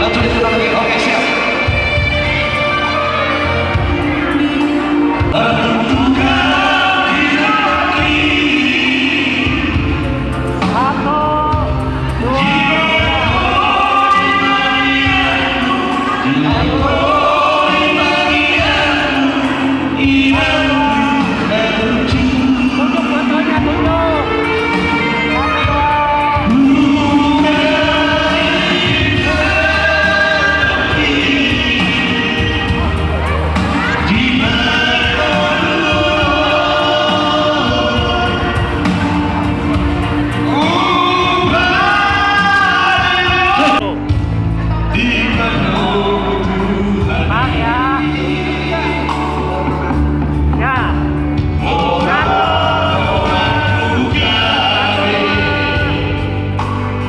Lanjut, lanjut, lanjut. Oke, siap.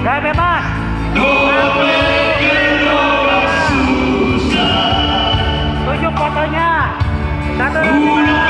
Gaya bebas. Tunjuk fotonya. Satu, dua, tiga.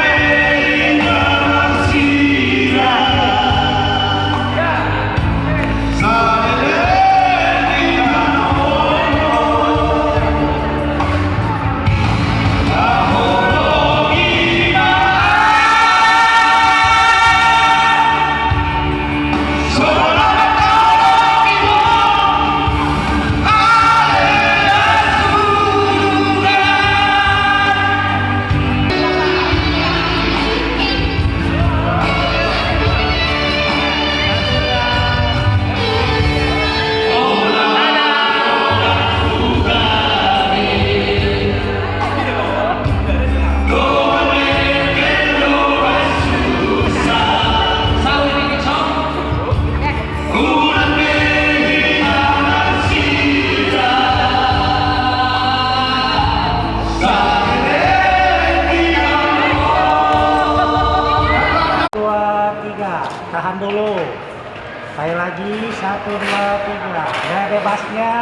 Dua, tiga, tahan dulu. Sekali lagi, satu, dua, tiga. Gaya bebasnya.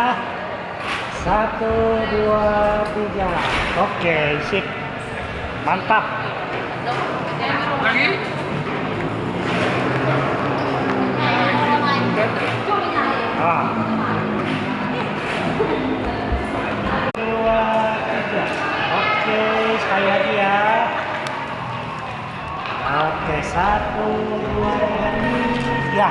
Satu, dua, tiga. Oke, sip. Mantap. Lagi? Ah. Dua, tiga. Oke, sekali lagi. Satu, dua, tiga.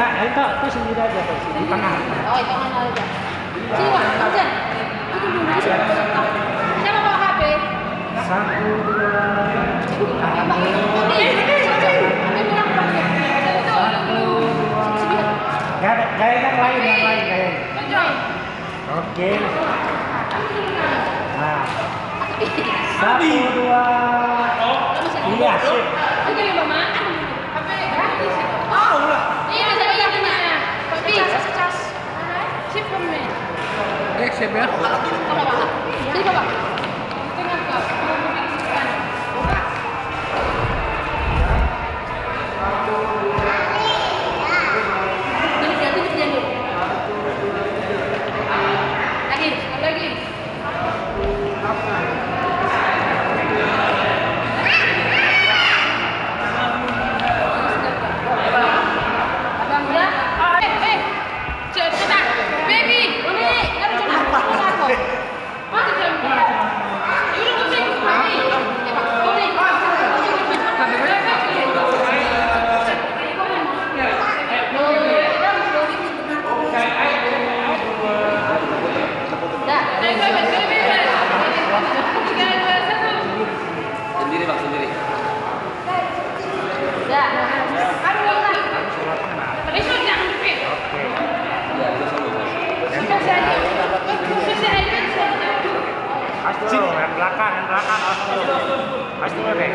Nah, itu, itu sendiri aja, Pak. Di tengah. Oh, itu mana aja? Sini, Pak. Hujan. Itu dulu. Siapa bawa H P? Satu, dua. Gaya yang lain, yang lain, gaya. Oke. Nah. Satu, dua. Iya, sip. Ini, Mama. H P gratis itu. Oh, ulah. Iya, saya lihat ini. Tapi cas, cas. Sip, kami. Oke, siap ya. Jadi, Bapak. Jadi, jadi, jadi. Lagi, sekali lagi. Abang udah? Eh, eh. Cepetan. Baby, ini. Harus cepat. Apa? Sendiri, Bang, sendiri. Awas dulu, yang belakang, yang belakang, awas dulu. Awas dulu, deh.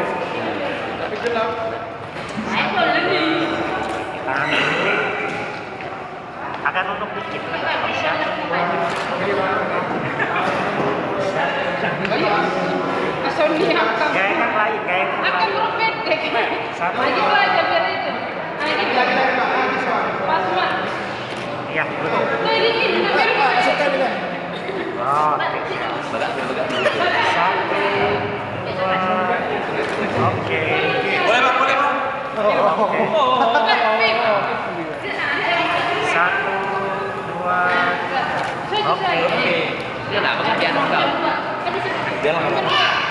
Tangan dulu. Agak nunduk dikit. Bisa. Gaya yang lain, gaya yang lain. Satu. Nah, gitu aja biar itu. Nah, gitu. Pas, Mak. Iya, betul. Nah, ini, ini, ini. Oke. Satu, dua. Oke. Boleh, Bang, boleh, Bang. Oke. Satu, dua. Oke. Oke. Dia nggak pakai piano, kau. Dia lah, nggak apa-apa.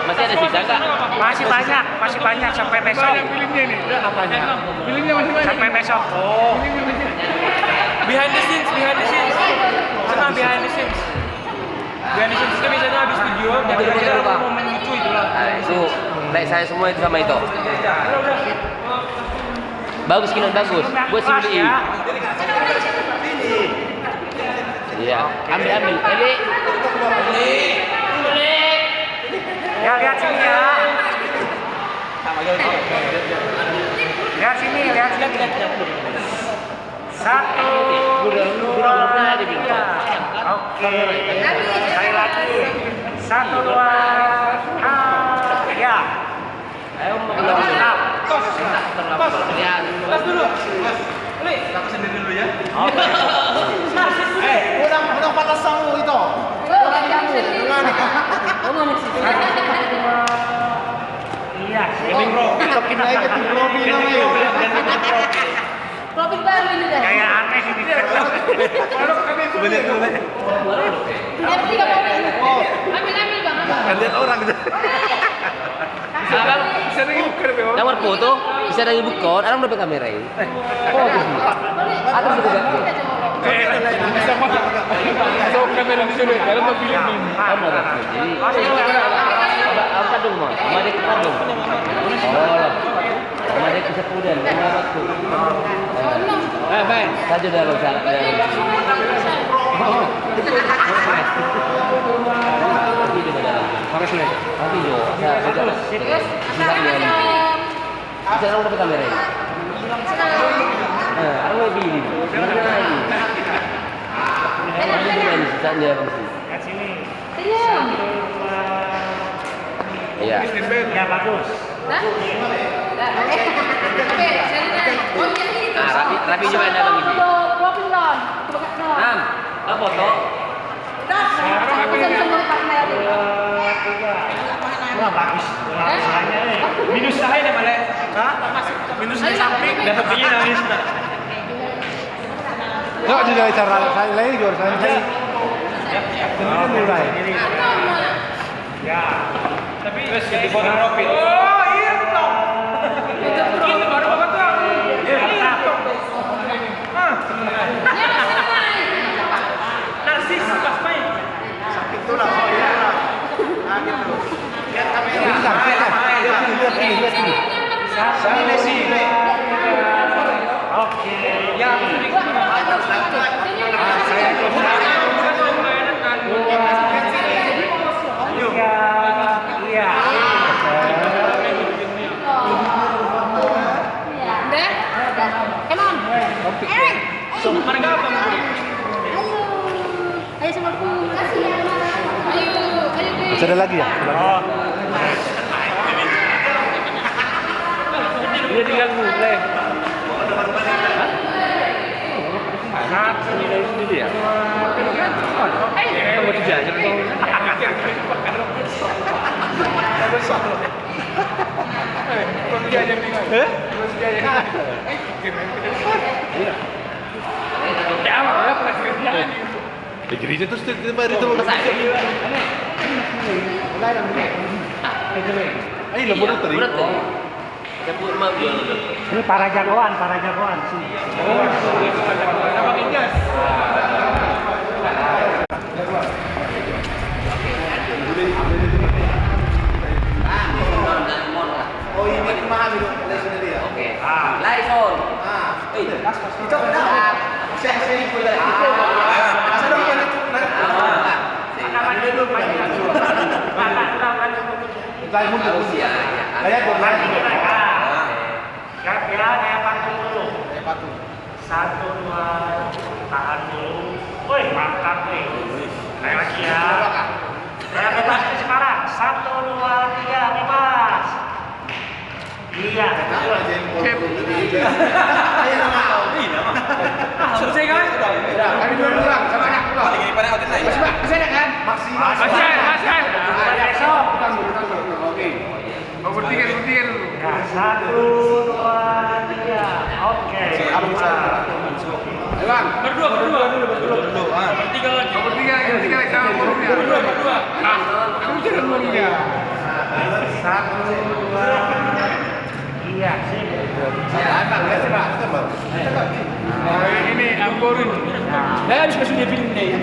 Masih ada sisa, Kak? Masih banyak, masih banyak sampai besok. Banyak filmnya ini. Udah, apanya? Filmnya masih banyak. Sampai besok. Oh. Behind the scenes, behind the scenes. Tenang, behind the scenes. Behind the scenes itu biasanya habis video, jadi ada momen lucu itulah. Nah, itu, naik saya semua itu sama itu. Bagus, Kinan, bagus. Buat si Uli. Iya, ambil, ambil. Eli. Ya, lihat sini ya. Lihat sini, lihat sini. Satu, dua, tiga. Oke. Sekali lagi. Satu, dua. Ah, ya. Ayo, Om. Mantap. Tos. Tos. Tos dulu. Mas, Uli, aku sendiri dulu ya. Oke. Eh, udah, udah patah sama itu. Udah kamu. Gimana? Iya. Ini, Bro. Tokin aja ke Bro, bilang aja. Profil baru ini deh. Gaya aneh ini. Boleh, boleh. Yang tiga baru ini. Ambil, ambil, Bang, ambil. Kan lihat orang. Abang, bisa lagi buka deh, Bang. Nomor foto, bisa lagi buka, orang udah kamera ini. Oh, gitu. Atau sudah. Eh, bisa, Bang. Bisa kamera di sini, kalau mau film ini. Kamu ada. Jadi, apa, apa dong, Bang? Sama dia kita dong. Oh. Sama dia kisah kuda, sama waktu. Eh, baik. Saja dalam syarat dalam. Tapi juga dalam. Harus nih. Tapi juga, saya, saya, saya, bisa orang dapat kamera ini. Eh, orang mau pilih. Ini kan ini. Ini kan ini, sisanya apa sih? Senyum. Iya. Ya, bagus. Hah? Nah, eh. Oke, jadi, nah. Oh, iya, ini. Ah, rapi, rapi juga ada bang ini. Dua puluh, dua puluh. Coba, no. Enam. Lo foto. Nah, sama-sama pakai. Dua, tiga. Wah, bagus. Wah, saya, eh. Minus saya nih, malah. Hah? Minus di samping. Dapat begini, minus. Yuk, di dalam cara saya, lagi juara saya, saya. Ini kan mulai. Ya. Tapi terus jadi bonus profit. Oh, iya, betul. Itu baru apa tuh? Iya. Ah. Narsis pas main. Sakit tulang, oh iya. Nah, gitu. Lihat kamera. Lihat sini, lihat sini, lihat sini. Sini, sini. Oke. Ya. Ah, saya itu. Iya. Udah? Come on. Oke. Eh. Ayo, ayo, ayo. Masih ada lagi ya? Oh. Dia tinggal mulai. Hah? Anak sendiri, sendiri ya? Kamu dijajak dong. Eh? Iya. Eh, gereja terus tiap hari itu. Ayo, lo menurut tadi. Ini para jagoan, para jagoan sih. Oh, ini memahami dong, lesson dia. Oke. Ah. Laison. Ah. Eh, itu udah. Saya, saya ikut lagi. Ah. Saya udah ikut. Ah. Ada dulu, Pak. Saya mundur. Oh, iya, iya. Saya ikut lagi. Ah. Siap ya, saya pantun dulu. Saya pantun. Satu, dua, tahan dulu. Woi, mantap nih. Ayo lagi ya. Saya bebas nih sekarang. Satu, dua, tiga, bebas. Iya. Ayo, Bang. Selesai kan? Udah, kami dua orang sama anak gua. Paling ini pada hotel lain. Masih, Bang? Masih ada kan? Masih, masih. Masih, masih. Besok. Oke. Oh, bertiga, bertiga dulu. Ya, satu, dua, tiga. Oke. Berdua, berdua. Berdua, berdua. Bertiga lagi. Oh, bertiga lagi, bertiga lagi. Sama burungnya. Berdua, berdua. Nah, kamu jangan burungnya. Satu, dua, iya, sip. Nah, ini, ini, ampun. Nah. Ya, habis kasih dia pilih nih.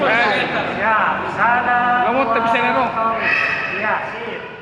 Ya, sana. Kamu tak bisa, Nano? Iya, sip.